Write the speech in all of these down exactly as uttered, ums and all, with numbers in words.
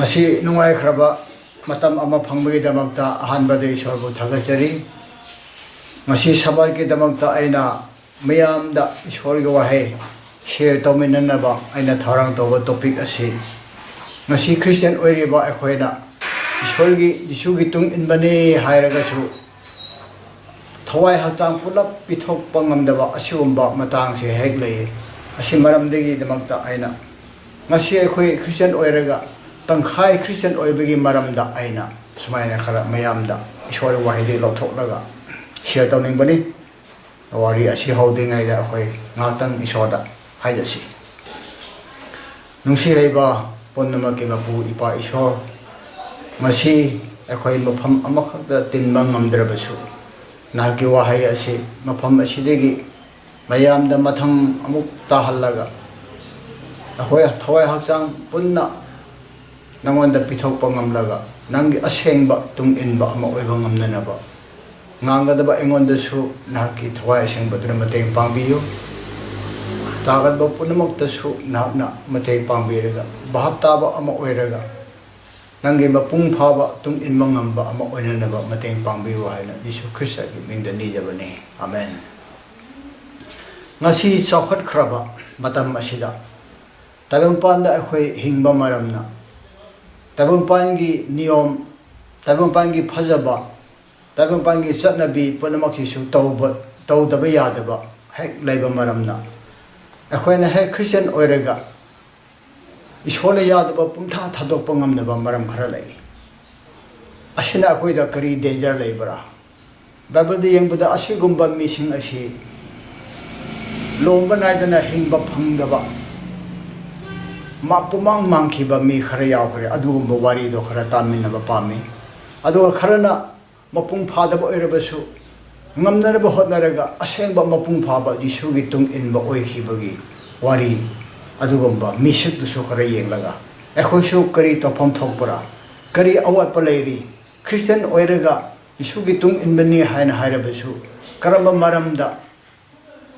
ꯉꯁꯤ ꯅꯨꯡꯉꯥꯏꯈ꯭ꯔꯕ ꯃꯇꯝ ꯑꯃ ꯐꯪꯕꯒꯤꯗꯃꯛꯇ ꯑꯍꯥꯟꯕꯗ ꯏꯁꯣꯔꯕꯨ ꯊꯥꯒꯠꯆꯔꯤ꯫ ꯉꯁꯤ ꯁꯕꯥꯠꯀꯤꯗꯃꯛꯇ ꯑꯩꯅ ꯃꯤꯌꯥꯝꯗ ꯏꯁꯣꯔꯒꯤ ꯋꯥꯍꯩ ꯁꯤꯌꯔ ꯇꯧꯃꯤꯟꯅꯅꯕ ꯑꯩꯅ ꯊꯧꯔꯥꯡ ꯇꯧꯕ ꯇꯣꯄꯤꯛ ꯑꯁꯤ, ꯉꯁꯤ ꯈ꯭ꯔꯤꯁꯇꯤꯌꯥꯟ ꯑꯣꯏꯔꯤꯕ ꯑꯩꯈꯣꯏꯅ ꯏꯁꯣꯔꯒꯤ, ꯖꯤꯁꯨꯒꯤ ꯇꯨꯡ ꯏꯟꯕꯅꯤ ꯍꯥꯏꯔꯒꯁꯨ ꯊꯋꯥꯏ ꯍꯛꯆꯥꯡ ꯄꯨꯂꯞ ꯄꯤꯊꯣꯛꯄ ꯉꯝꯗꯕ ꯑꯁꯤꯒꯨꯝꯕ ꯃꯇꯥꯡꯁꯦ ꯍꯦꯛ ꯂꯩꯌꯦ꯫ ꯑꯁꯤ ꯃꯔꯝꯗꯒꯤꯗꯃꯛꯇ ꯑꯩꯅ ꯉꯁꯤ ꯑꯩꯈꯣꯏ ꯈ꯭ꯔꯤꯁꯇꯤꯌꯥꯟ ꯑꯣꯏꯔꯒ ꯇꯪꯈꯥꯏ ꯈ꯭ꯔꯤꯁꯇꯤꯌꯥꯟ ꯑꯣꯏꯕꯒꯤ ꯃꯔꯝꯗ ꯑꯩꯅ ꯁꯨꯃꯥꯏꯅ ꯈꯔ ꯃꯌꯥꯝꯗ ꯏꯁꯣꯔꯒꯤ ꯋꯥꯍꯩꯗꯒꯤ ꯂꯧꯊꯣꯛꯂꯒ ꯁꯤꯌꯔ ꯇꯧꯅꯤꯡꯕꯅꯤ꯫ ꯋꯥꯔꯤ ꯑꯁꯤ ꯍꯧꯗ꯭ꯔꯤꯉꯩꯗ ꯑꯩꯈꯣꯏ ꯉꯥꯏꯍꯥꯛꯇꯪ ꯏꯁꯣꯔꯗ ꯍꯥꯏꯖꯁꯤ꯫ ꯅꯨꯡꯁꯤ ꯍꯩꯕ ꯄꯨꯝꯅꯃꯛꯀꯤ ꯃꯄꯨ ꯏꯄꯥ ꯏꯁꯣꯔ, ꯉꯁꯤ ꯑꯩꯈꯣꯏ ꯃꯐꯝ ꯑꯃꯈꯛꯇ ꯇꯤꯟꯕ ꯉꯝꯗ꯭ꯔꯕꯁꯨ, ꯅꯍꯥꯛꯀꯤ ꯋꯥꯍꯩ ꯑꯁꯤ ꯃꯐꯝ ꯑꯁꯤꯗꯒꯤ ꯃꯌꯥꯝꯗ ꯃꯊꯪ ꯑꯃꯨꯛ ꯇꯥꯍꯜꯂꯒ, ꯑꯩꯈꯣꯏ ꯊꯋꯥꯏ ꯍꯛꯆꯥꯡ ꯄꯨꯟꯅ ꯅꯉꯣꯟꯗ ꯄꯤꯊꯣꯛꯄ ꯉꯝꯂꯒ, ꯅꯪꯒꯤ ꯑꯁꯦꯡꯕ ꯇꯨꯡ ꯏꯟꯕ ꯑꯃ ꯑꯣꯏꯕ ꯉꯝꯅꯅꯕ, ꯉꯥꯡꯒꯗꯕ ꯑꯩꯉꯣꯟꯗꯁꯨ ꯅꯍꯥꯛꯀꯤ ꯊꯋꯥꯏ ꯑꯁꯦꯡꯕꯗꯨꯅ ꯃꯇꯦꯡ ꯄꯥꯡꯕꯤꯌꯨ꯫ ꯇꯥꯒꯗꯕ ꯄꯨꯝꯅꯃꯛꯇꯁꯨ ꯅꯍꯥꯛꯅ ꯃꯇꯦꯡ ꯄꯥꯡꯕꯤꯔꯒ, ꯚꯥꯞ ꯇꯥꯕ ꯑꯃ ꯑꯣꯏꯔꯒ, ꯅꯪꯒꯤ ꯃꯄꯨꯡ ꯐꯥꯕ ꯇꯨꯡ ꯏꯟꯕ ꯉꯝꯕ ꯑꯃ ꯑꯣꯏꯅꯅꯕ ꯃꯇꯦꯡ ꯄꯥꯡꯕꯤꯌꯨ ꯍꯥꯏꯅ ꯌꯤꯁꯨ ꯈ꯭ꯔꯤꯁꯇꯒꯤ ꯃꯤꯡꯗ ꯅꯤꯖꯕꯅꯤ꯫ ꯑꯃꯦꯟ꯫ ꯉꯁꯤ ꯆꯥꯎꯈꯠꯈ꯭ꯔꯕ ꯃꯇꯝ ꯑꯁꯤꯗ ꯇꯥꯏꯕꯪꯄꯥꯟꯗ ꯑꯩꯈꯣꯏ ꯍꯤꯡꯕ ꯃꯔꯝꯅ, ꯇꯥꯏꯕꯪꯄꯥꯟꯒꯤ ꯅꯤꯌꯣꯝ, ꯇꯥꯏꯕꯪꯄꯥꯟꯒꯤ ꯐꯖꯕ, ꯇꯥꯏꯕꯪꯄꯥꯟꯒꯤ ꯆꯠꯅꯕꯤ ꯄꯨꯝꯅꯃꯛꯁꯤꯁꯨ ꯇꯧꯕ, ꯇꯧꯗꯕ ꯌꯥꯗꯕ ꯍꯦꯛ ꯂꯩꯕ ꯃꯔꯝꯅ, ꯑꯩꯈꯣꯏꯅ ꯍꯦꯛ ꯈ꯭ꯔꯤꯁꯇꯤꯌꯥꯟ ꯑꯣꯏꯔꯒ ꯏꯁꯣꯔꯅ ꯌꯥꯗꯕ ꯄꯨꯝꯊꯥ ꯊꯥꯗꯣꯛꯄ ꯉꯝꯗꯕ ꯃꯔꯝ ꯈꯔ ꯂꯩ꯫ ꯑꯁꯤꯅ ꯑꯩꯈꯣꯏꯗ ꯀꯔꯤ ꯗꯦꯟꯖꯔ ꯂꯩꯕ꯭ꯔꯥ? ꯕꯥꯏꯕꯜꯗ ꯌꯦꯡꯕꯗ ꯑꯁꯤꯒꯨꯝꯕ ꯃꯤꯁꯤꯡ ꯑꯁꯤ ꯂꯣꯝꯕ ꯅꯥꯏꯗꯅ ꯍꯤꯡꯕ ꯐꯪꯗꯕ, ꯃꯥ ꯄꯨꯃꯥꯡ ꯃꯥꯡꯈꯤꯕ ꯃꯤ ꯈꯔ ꯌꯥꯎꯈ꯭ꯔꯦ꯫ ꯑꯗꯨꯒꯨꯝꯕ ꯋꯥꯔꯤꯗꯣ ꯈꯔ ꯇꯥꯃꯤꯟꯅꯕ ꯄꯥꯝꯃꯤ꯫ ꯑꯗꯨꯒ ꯈꯔꯅ ꯃꯄꯨꯡ ꯐꯥꯗꯕ ꯑꯣꯏꯔꯕꯁꯨ, ꯉꯝꯅꯅꯕ ꯍꯣꯠꯅꯔꯒ ꯑꯁꯦꯡꯕ ꯃꯄꯨꯡ ꯐꯥꯕ ꯖꯤꯁꯨꯒꯤ ꯇꯨꯡ ꯏꯟꯕ ꯑꯣꯏꯈꯤꯕꯒꯤ ꯋꯥꯔꯤ, ꯑꯗꯨꯒꯨꯝꯕ ꯃꯤꯁꯛꯇꯨꯁꯨ ꯈꯔ ꯌꯦꯡꯂꯒ, ꯑꯩꯈꯣꯏꯁꯨ ꯀꯔꯤ ꯇꯧꯐꯝ ꯊꯣꯛꯄ꯭ꯔꯥ, ꯀꯔꯤ ꯑꯋꯥꯠꯄ ꯂꯩꯔꯤ, ꯈ꯭ꯔꯤꯁꯇꯤꯌꯥꯟ ꯑꯣꯏꯔꯒ ꯖꯤꯁꯨꯒꯤ ꯇꯨꯡ ꯏꯟꯕꯅꯤ ꯍꯥꯏꯅ ꯍꯥꯏꯔꯕꯁꯨ, ꯀꯔꯝꯕ ꯃꯔꯝꯗ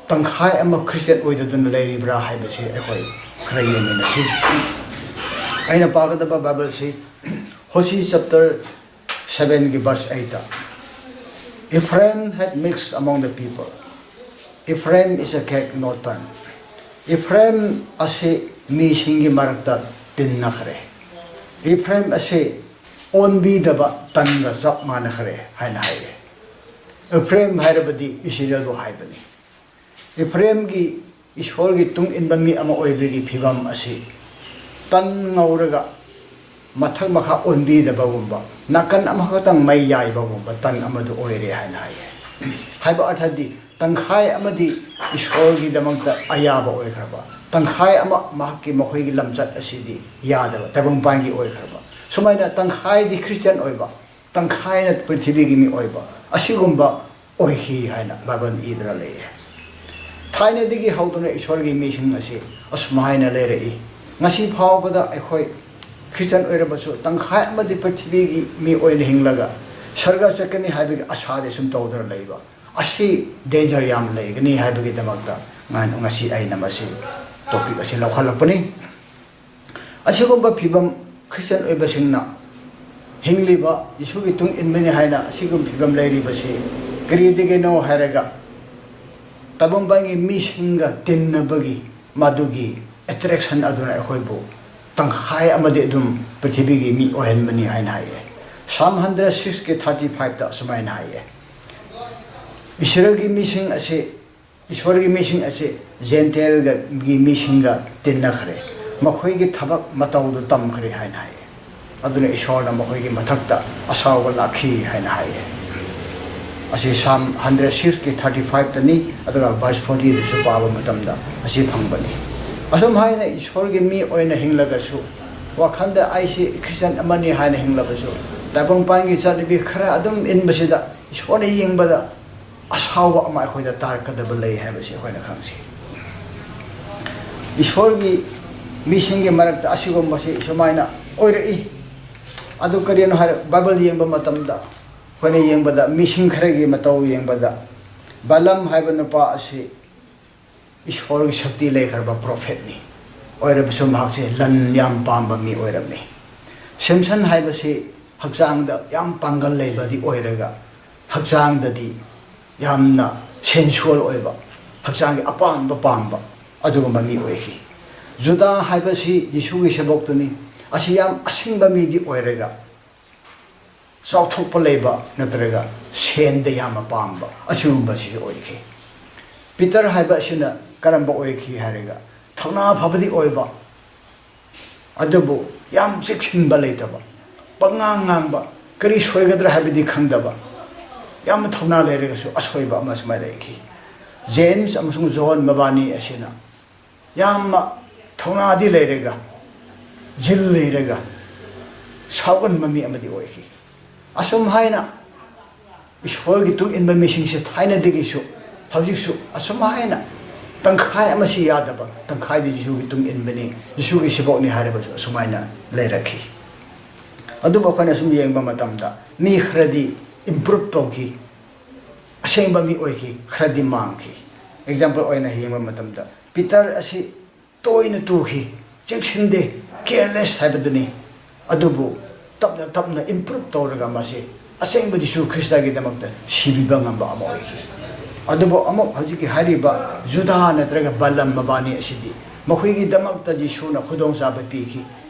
ꯇꯪꯈꯥꯏ ꯑꯃ ꯈ꯭ꯔꯤꯁꯇꯤꯌꯥꯟ ꯑꯣꯏꯗꯗꯨꯅ ꯂꯩꯔꯤꯕ꯭ꯔꯥ ꯍꯥꯏꯕꯁꯤ ꯑꯩꯈꯣꯏ ꯈꯔ ꯌꯦꯡꯃꯤꯟꯅꯁꯤ꯫ ꯑꯩꯅ ꯄꯥꯒꯗꯕ ꯕꯥꯏꯕꯜꯁꯤ ꯍꯣꯁꯤ ꯆꯦꯞꯇꯔ ꯁꯕꯦꯟꯒꯤ ꯚꯔꯁ ꯑꯩꯠꯇ, "Ephraim had mixed among the people. Ephraim is a cake not turned." ꯏꯐ꯭ꯔꯦꯝ ꯑꯁꯤ ꯃꯤꯁꯤꯡꯒꯤ ꯃꯔꯛꯇ ꯇꯤꯟꯅꯈ꯭ꯔꯦ꯫ ꯏꯐ꯭ꯔꯦꯝ ꯑꯁꯤ ꯑꯣꯟꯕꯤꯗꯕ ꯇꯟꯒ ꯆꯞ ꯃꯥꯟꯅꯈ꯭ꯔꯦ ꯍꯥꯏꯅ ꯍꯥꯏꯔꯦ꯫ ꯏꯐ꯭ꯔꯦꯝ ꯍꯥꯏꯔꯕꯗꯤ ꯏꯁꯔꯦꯜꯕꯨ ꯍꯥꯏꯕꯅꯤ꯫ ꯏꯐ꯭ꯔꯦꯝꯒꯤ ꯏꯁꯣꯔꯒꯤ ꯇꯨꯡ ꯏꯟꯕ ꯃꯤ ꯑꯃ ꯑꯣꯏꯕꯒꯤ ꯐꯤꯕꯝ ꯑꯁꯤ ꯇꯟ ꯉꯧꯔꯒ ꯃꯊꯛ ꯃꯈꯥ ꯑꯣꯟꯕꯤꯗꯕꯒꯨꯝꯕ, ꯅꯥꯀꯟ ꯑꯃꯈꯛꯇꯪ ꯃꯩ ꯌꯥꯏꯕꯒꯨꯝꯕ ꯇꯟ ꯑꯃꯗꯨ ꯑꯣꯏꯔꯦ ꯍꯥꯏꯅ ꯍꯥꯏꯌꯦ꯫ ꯍꯥꯏꯕ ꯑꯔꯊꯗꯤ, ꯇꯪꯈꯥꯏ ꯑꯃꯗꯤ ꯏꯁꯣꯔꯒꯤꯗꯃꯛꯇ ꯑꯌꯥꯕ ꯑꯣꯏꯈ꯭ꯔꯕ, ꯇꯪꯈꯥꯏ ꯑꯃ ꯃꯍꯥꯛꯀꯤ, ꯃꯈꯣꯏꯒꯤ ꯂꯝꯆꯠ ꯑꯁꯤꯗꯤ ꯌꯥꯗꯕ, ꯇꯥꯏꯕꯪꯄꯥꯟꯒꯤ ꯑꯣꯏꯈ꯭ꯔꯕ, ꯁꯨꯃꯥꯏꯅ ꯇꯪꯈꯥꯏꯗꯤ ꯈ꯭ꯔꯤꯁꯇꯤꯌꯥꯟ ꯑꯣꯏꯕ, ꯇꯪꯈꯥꯏꯅ ꯄ꯭ꯔꯤꯊꯤꯕꯤꯒꯤ ꯃꯤ ꯑꯣꯏꯕ, ꯑꯁꯤꯒꯨꯝꯕ ꯑꯣꯏꯈꯤ ꯍꯥꯏꯅ ꯕꯥꯏꯕꯜꯅ ꯏꯗꯨꯅ ꯂꯩꯌꯦ꯫ ꯊꯥꯏꯅꯗꯒꯤ ꯍꯧꯗꯨꯅ ꯏꯁꯣꯔꯒꯤ ꯃꯤꯁꯤꯡ ꯑꯁꯤ ꯑꯁꯨꯃꯥꯏꯅ ꯂꯩꯔꯛꯏ꯫ ꯉꯁꯤ ꯐꯥꯎꯕꯗ ꯑꯩꯈꯣꯏ ꯈ꯭ꯔꯤꯁꯇꯤꯌꯥꯟ ꯑꯣꯏꯔꯕꯁꯨ ꯇꯪꯈꯥꯏ ꯑꯃꯗꯤ ꯄ꯭ꯔꯤꯊꯤꯕꯤꯒꯤ ꯃꯤ ꯑꯣꯏꯅ ꯍꯤꯡꯂꯒ ꯁꯔꯒ ꯆꯠꯀꯅꯤ ꯍꯥꯏꯕꯒꯤ ꯑꯁꯥꯗꯤ ꯁꯨꯝ ꯇꯧꯗꯨꯅ ꯂꯩꯕ ꯑꯁꯤ ꯗꯦꯟꯖꯔ ꯌꯥꯝ ꯂꯩꯒꯅꯤ ꯍꯥꯏꯕꯒꯤꯗꯃꯛꯇ ꯉ-, ꯉꯁꯤ ꯑꯩꯅ ꯃꯁꯤ ꯇꯣꯄꯤꯛ ꯑꯁꯤ ꯂꯧꯈꯠꯂꯛꯄꯅꯤ꯫ ꯑꯁꯤꯒꯨꯝꯕ ꯐꯤꯕꯝ, ꯈ꯭ꯔꯤꯁꯇꯤꯌꯥꯟ ꯑꯣꯏꯕꯁꯤꯡꯅ ꯍꯤꯡꯂꯤꯕ, ꯌꯤꯁꯨꯒꯤ ꯇꯨꯡ ꯏꯟꯕꯅꯤ ꯍꯥꯏꯅ ꯑꯁꯤꯒꯨꯝꯕ ꯐꯤꯕꯝ ꯂꯩꯔꯤꯕꯁꯤ ꯀꯔꯤꯗꯒꯤꯅꯣ ꯍꯥꯏꯔꯒ, ꯇꯥꯏꯕꯪꯄꯥꯟꯒꯤ ꯃꯤꯁꯤꯡꯒ ꯇꯤꯟꯅꯕꯒꯤ ꯃꯗꯨꯒꯤ ꯑꯦꯇ꯭ꯔꯦꯛꯁꯟ ꯑꯗꯨꯅ ꯑꯩꯈꯣꯏꯕꯨ ꯇꯪꯈꯥꯏ ꯑꯃꯗꯤ ꯑꯗꯨꯝ ꯄ꯭ꯔꯤꯊꯤꯕꯤꯒꯤ ꯃꯤ ꯑꯣꯏꯍꯟꯕꯅꯤ ꯍꯥꯏꯅ ꯍꯥꯏꯌꯦ꯫ ꯁꯥꯝ ꯍꯟꯗ꯭ꯔꯦꯠ ꯁꯤꯛꯁꯀꯤ ꯊꯥꯔꯇꯤ ꯐꯥꯏꯚꯇ ꯑꯁꯨꯃꯥꯏꯅ ꯍꯥꯏꯌꯦ, "ꯏꯁꯔꯦꯜꯒꯤ ꯃꯤꯁꯤꯡ ꯑꯁꯤ, ꯏꯁꯣꯔꯒꯤ ꯃꯤꯁꯤꯡ ꯑꯁꯤ ꯖꯦꯟꯇꯦꯜꯒꯤ ꯃꯤꯁꯤꯡꯒ ꯇꯤꯟꯅꯈ꯭ꯔꯦ, ꯃꯈꯣꯏꯒꯤ ꯊꯕꯛ ꯃꯇꯧꯗꯨ ꯇꯝꯈ꯭ꯔꯦ" ꯍꯥꯏꯅ ꯍꯥꯏꯌꯦ꯫ ꯑꯗꯨꯅ ꯏꯁꯣꯔꯅ ꯃꯈꯣꯏꯒꯤ ꯃꯊꯛꯇ ꯑꯁꯥꯎꯕ ꯂꯥꯛꯈꯤ ꯍꯥꯏꯅ ꯍꯥꯏꯌꯦ꯫ ꯑꯁꯤ ꯁꯥꯝ ꯍꯟꯗ꯭ꯔꯦꯠ ꯁꯤꯛꯁꯀꯤ ꯊꯥꯔꯇꯤ ꯐꯥꯏꯚꯇꯅꯤ, ꯑꯗꯨꯒ ꯚꯔꯁ ꯐꯣꯔꯇꯤꯗꯁꯨ ꯄꯥꯕ ꯃꯇꯝꯗ ꯑꯁꯤ ꯐꯪꯕꯅꯤ꯫ ꯑꯁꯨꯝ ꯍꯥꯏꯅ ꯏꯁꯣꯔꯒꯤ ꯃꯤ ꯑꯣꯏꯅ ꯍꯤꯡꯂꯒꯁꯨ, ꯋꯥꯈꯜꯗ ꯑꯩꯁꯤ ꯈ꯭ꯔꯤꯁꯇꯤꯌꯥꯟ ꯑꯃꯅꯤ ꯍꯥꯏꯅ ꯍꯤꯡꯂꯕꯁꯨ, ꯇꯥꯏꯕꯪꯄꯥꯟꯒꯤ ꯆꯠꯅꯕꯤ ꯈꯔ ꯑꯗꯨꯝ ꯏꯟꯕꯁꯤꯗ ꯏꯁꯣꯔꯅ ꯌꯦꯡꯕꯗ ꯑꯁꯥꯎꯕ ꯑꯃ ꯑꯩꯈꯣꯏꯗ ꯇꯥꯔꯛꯀꯗꯕ ꯂꯩ ꯍꯥꯏꯕꯁꯤ ꯑꯩꯈꯣꯏꯅ ꯈꯪꯁꯤ꯫ ꯏꯁꯣꯔꯒꯤ ꯃꯤꯁꯤꯡꯒꯤ ꯃꯔꯛꯇ ꯑꯁꯤꯒꯨꯝꯕꯁꯤ ꯁꯨꯃꯥꯏꯅ ꯑꯣꯏꯔꯛꯏ꯫ ꯑꯗꯨ ꯀꯔꯤꯅꯣ ꯍꯥꯏꯔ, ꯕꯥꯏꯕꯜ ꯌꯦꯡꯕ ꯃꯇꯝꯗ, ꯑꯩꯈꯣꯏꯅ ꯌꯦꯡꯕꯗ, ꯃꯤꯁꯤꯡ ꯈꯔꯒꯤ ꯃꯇꯧ ꯌꯦꯡꯕꯗ, ꯕꯂꯥꯝ ꯍꯥꯏꯕ ꯅꯨꯄꯥ ꯑꯁꯤ ꯏꯁꯣꯔꯒꯤ ꯁꯛꯇꯤ ꯂꯩꯈ꯭ꯔꯕ ꯄ꯭ꯔꯣꯐꯦꯠꯅꯤ꯫ ꯑꯣꯏꯔꯕꯁꯨ ꯃꯍꯥꯛꯁꯦ ꯂꯟ ꯌꯥꯝ ꯄꯥꯝꯕ ꯃꯤ ꯑꯣꯏꯔꯝꯃꯤ꯫ ꯁꯦꯝꯁꯟ ꯍꯥꯏꯕꯁꯤ ꯍꯛꯆꯥꯡꯗ ꯌꯥꯝ ꯄꯥꯡꯒꯜ ꯂꯩꯕꯗꯤ ꯑꯣꯏꯔꯒ, ꯍꯛꯆꯥꯡꯗꯗꯤ ꯌꯥꯝꯅ ꯁꯦꯟꯁꯨꯋꯦꯜ ꯑꯣꯏꯕ, ꯍꯛꯆꯥꯡꯒꯤ ꯑꯄꯥꯝꯕ ꯄꯥꯝꯕ ꯑꯗꯨꯒꯨꯝꯕ ꯃꯤ ꯑꯣꯏꯈꯤ꯫ ꯖꯨꯗꯥ ꯍꯥꯏꯕꯁꯤ ꯖꯤꯁꯨꯒꯤ ꯁꯦꯕꯣꯛꯇꯨꯅꯤ꯫ ꯑꯁꯤ ꯌꯥꯝ ꯑꯁꯤꯡꯕ ꯃꯤꯗꯤ ꯑꯣꯏꯔꯒ, ꯆꯥꯎꯊꯣꯛꯄ ꯂꯩꯕ ꯅꯠꯇ꯭ꯔꯒ ꯁꯦꯟꯗ ꯌꯥꯝꯅ ꯄꯥꯝꯕ ꯑꯁꯤꯒꯨꯝꯕꯁꯤꯁꯨ ꯑꯣꯏꯈꯤ꯫ ꯄꯤꯇꯔ ꯍꯥꯏꯕ ꯑꯁꯤꯅ ꯀꯔꯝꯕ ꯑꯣꯏꯈꯤ ꯍꯥꯏꯔꯒ, ꯊꯧꯅꯥ ꯐꯕꯗꯤ ꯑꯣꯏꯕ, ꯑꯗꯨꯕꯨ ꯌꯥꯝ ꯆꯦꯛꯁꯤꯟꯕ ꯂꯩꯇꯕ, ꯄꯉꯥꯡ ꯉꯥꯡꯕ, ꯀꯔꯤ ꯁꯣꯏꯒꯗ꯭ꯔꯥ ꯍꯥꯏꯕꯗꯤ ꯈꯪꯗꯕ, ꯌꯥꯝꯅ ꯊꯧꯅꯥ ꯂꯩꯔꯒꯁꯨ ꯑꯁꯣꯏꯕ ꯑꯃ ꯁꯨꯃꯥꯏꯅ ꯂꯩꯈꯤ꯫ ꯖꯦꯝꯁ ꯑꯃꯁꯨꯡ ꯖꯣꯟ ꯃꯕꯥꯅꯤ ꯑꯁꯤꯅ ꯌꯥꯝꯅ ꯊꯧꯅꯥꯗꯤ ꯂꯩꯔꯒ, ꯖꯤꯜ ꯂꯩꯔꯒ, ꯁꯥꯎꯒꯟꯕ ꯃꯤ ꯑꯃꯗꯤ ꯑꯣꯏꯈꯤ꯫ ꯑꯁꯨꯝ ꯍꯥꯏꯅ ꯏꯁꯣꯔꯒꯤ ꯇꯨꯡ ꯏꯟꯕ ꯃꯤꯁꯤꯡꯁꯦ ꯊꯥꯏꯅꯗꯒꯤꯁꯨ ꯍꯧꯖꯤꯛꯁꯨ ꯑꯁꯨꯝ ꯍꯥꯏꯅ ꯇꯪꯈꯥꯏ ꯑꯃꯁꯤ ꯌꯥꯗꯕ, ꯇꯪꯈꯥꯏꯗꯤ ꯖꯤꯁꯨꯒꯤ ꯇꯨꯡ ꯏꯟꯕꯅꯤ, ꯖꯤꯁꯨꯒꯤ ꯁꯤꯕꯣꯛꯅꯤ ꯍꯥꯏꯔꯕꯁꯨ ꯑꯁꯨꯃꯥꯏꯅ ꯂꯩꯔꯛꯈꯤ꯫ ꯑꯗꯨꯕꯨ ꯑꯩꯈꯣꯏꯅ ꯁꯨꯝ ꯌꯦꯡꯕ ꯃꯇꯝꯗ ꯃꯤ ꯈꯔꯗꯤ ꯏꯝꯄ꯭ꯔꯨꯞ ꯇꯧꯈꯤ, ꯑꯁꯦꯡꯕ ꯃꯤ ꯑꯣꯏꯈꯤ, ꯈꯔꯗꯤ ꯃꯥꯡꯈꯤ꯫ ꯑꯦꯛꯖꯥꯝꯄꯜ ꯑꯣꯏꯅ ꯌꯦꯡꯕ ꯃꯇꯝꯗ ꯄꯤꯇꯔ ꯑꯁꯤ ꯇꯣꯏꯅ ꯇꯨꯈꯤ, ꯆꯦꯛꯁꯤꯟꯗꯦ, ꯀꯦꯌꯔꯂꯦꯁ ꯍꯥꯏꯕꯗꯨꯅꯤ꯫ ꯑꯗꯨꯕꯨ ꯇꯞꯅ ꯇꯞꯅ ꯏꯝꯄ꯭ꯔꯨꯞ ꯇꯧꯔꯒ ꯃꯁꯤ ꯑꯁꯦꯡꯕ ꯖꯤꯁꯨ ꯈ꯭ꯔꯤꯁꯇꯒꯤꯗꯃꯛꯇ ꯁꯤꯕꯤꯕ ꯉꯝꯕ ꯑꯃ ꯑꯣꯏꯈꯤ꯫ ꯑꯗꯨꯕꯨ ꯑꯃꯨꯛ ꯍꯧꯖꯤꯛꯀꯤ ꯍꯥꯏꯔꯤꯕ ꯖꯨꯗꯥ ꯅꯠꯇ꯭ꯔꯒ ꯕꯂꯥꯝ ꯃꯕꯥꯅꯤ ꯑꯁꯤꯗꯤ ꯃꯈꯣꯏꯒꯤꯗꯃꯛꯇ ꯖꯤꯁꯨꯅ ꯈꯨꯗꯣꯡꯆꯥꯕ ꯄꯤꯈꯤ꯫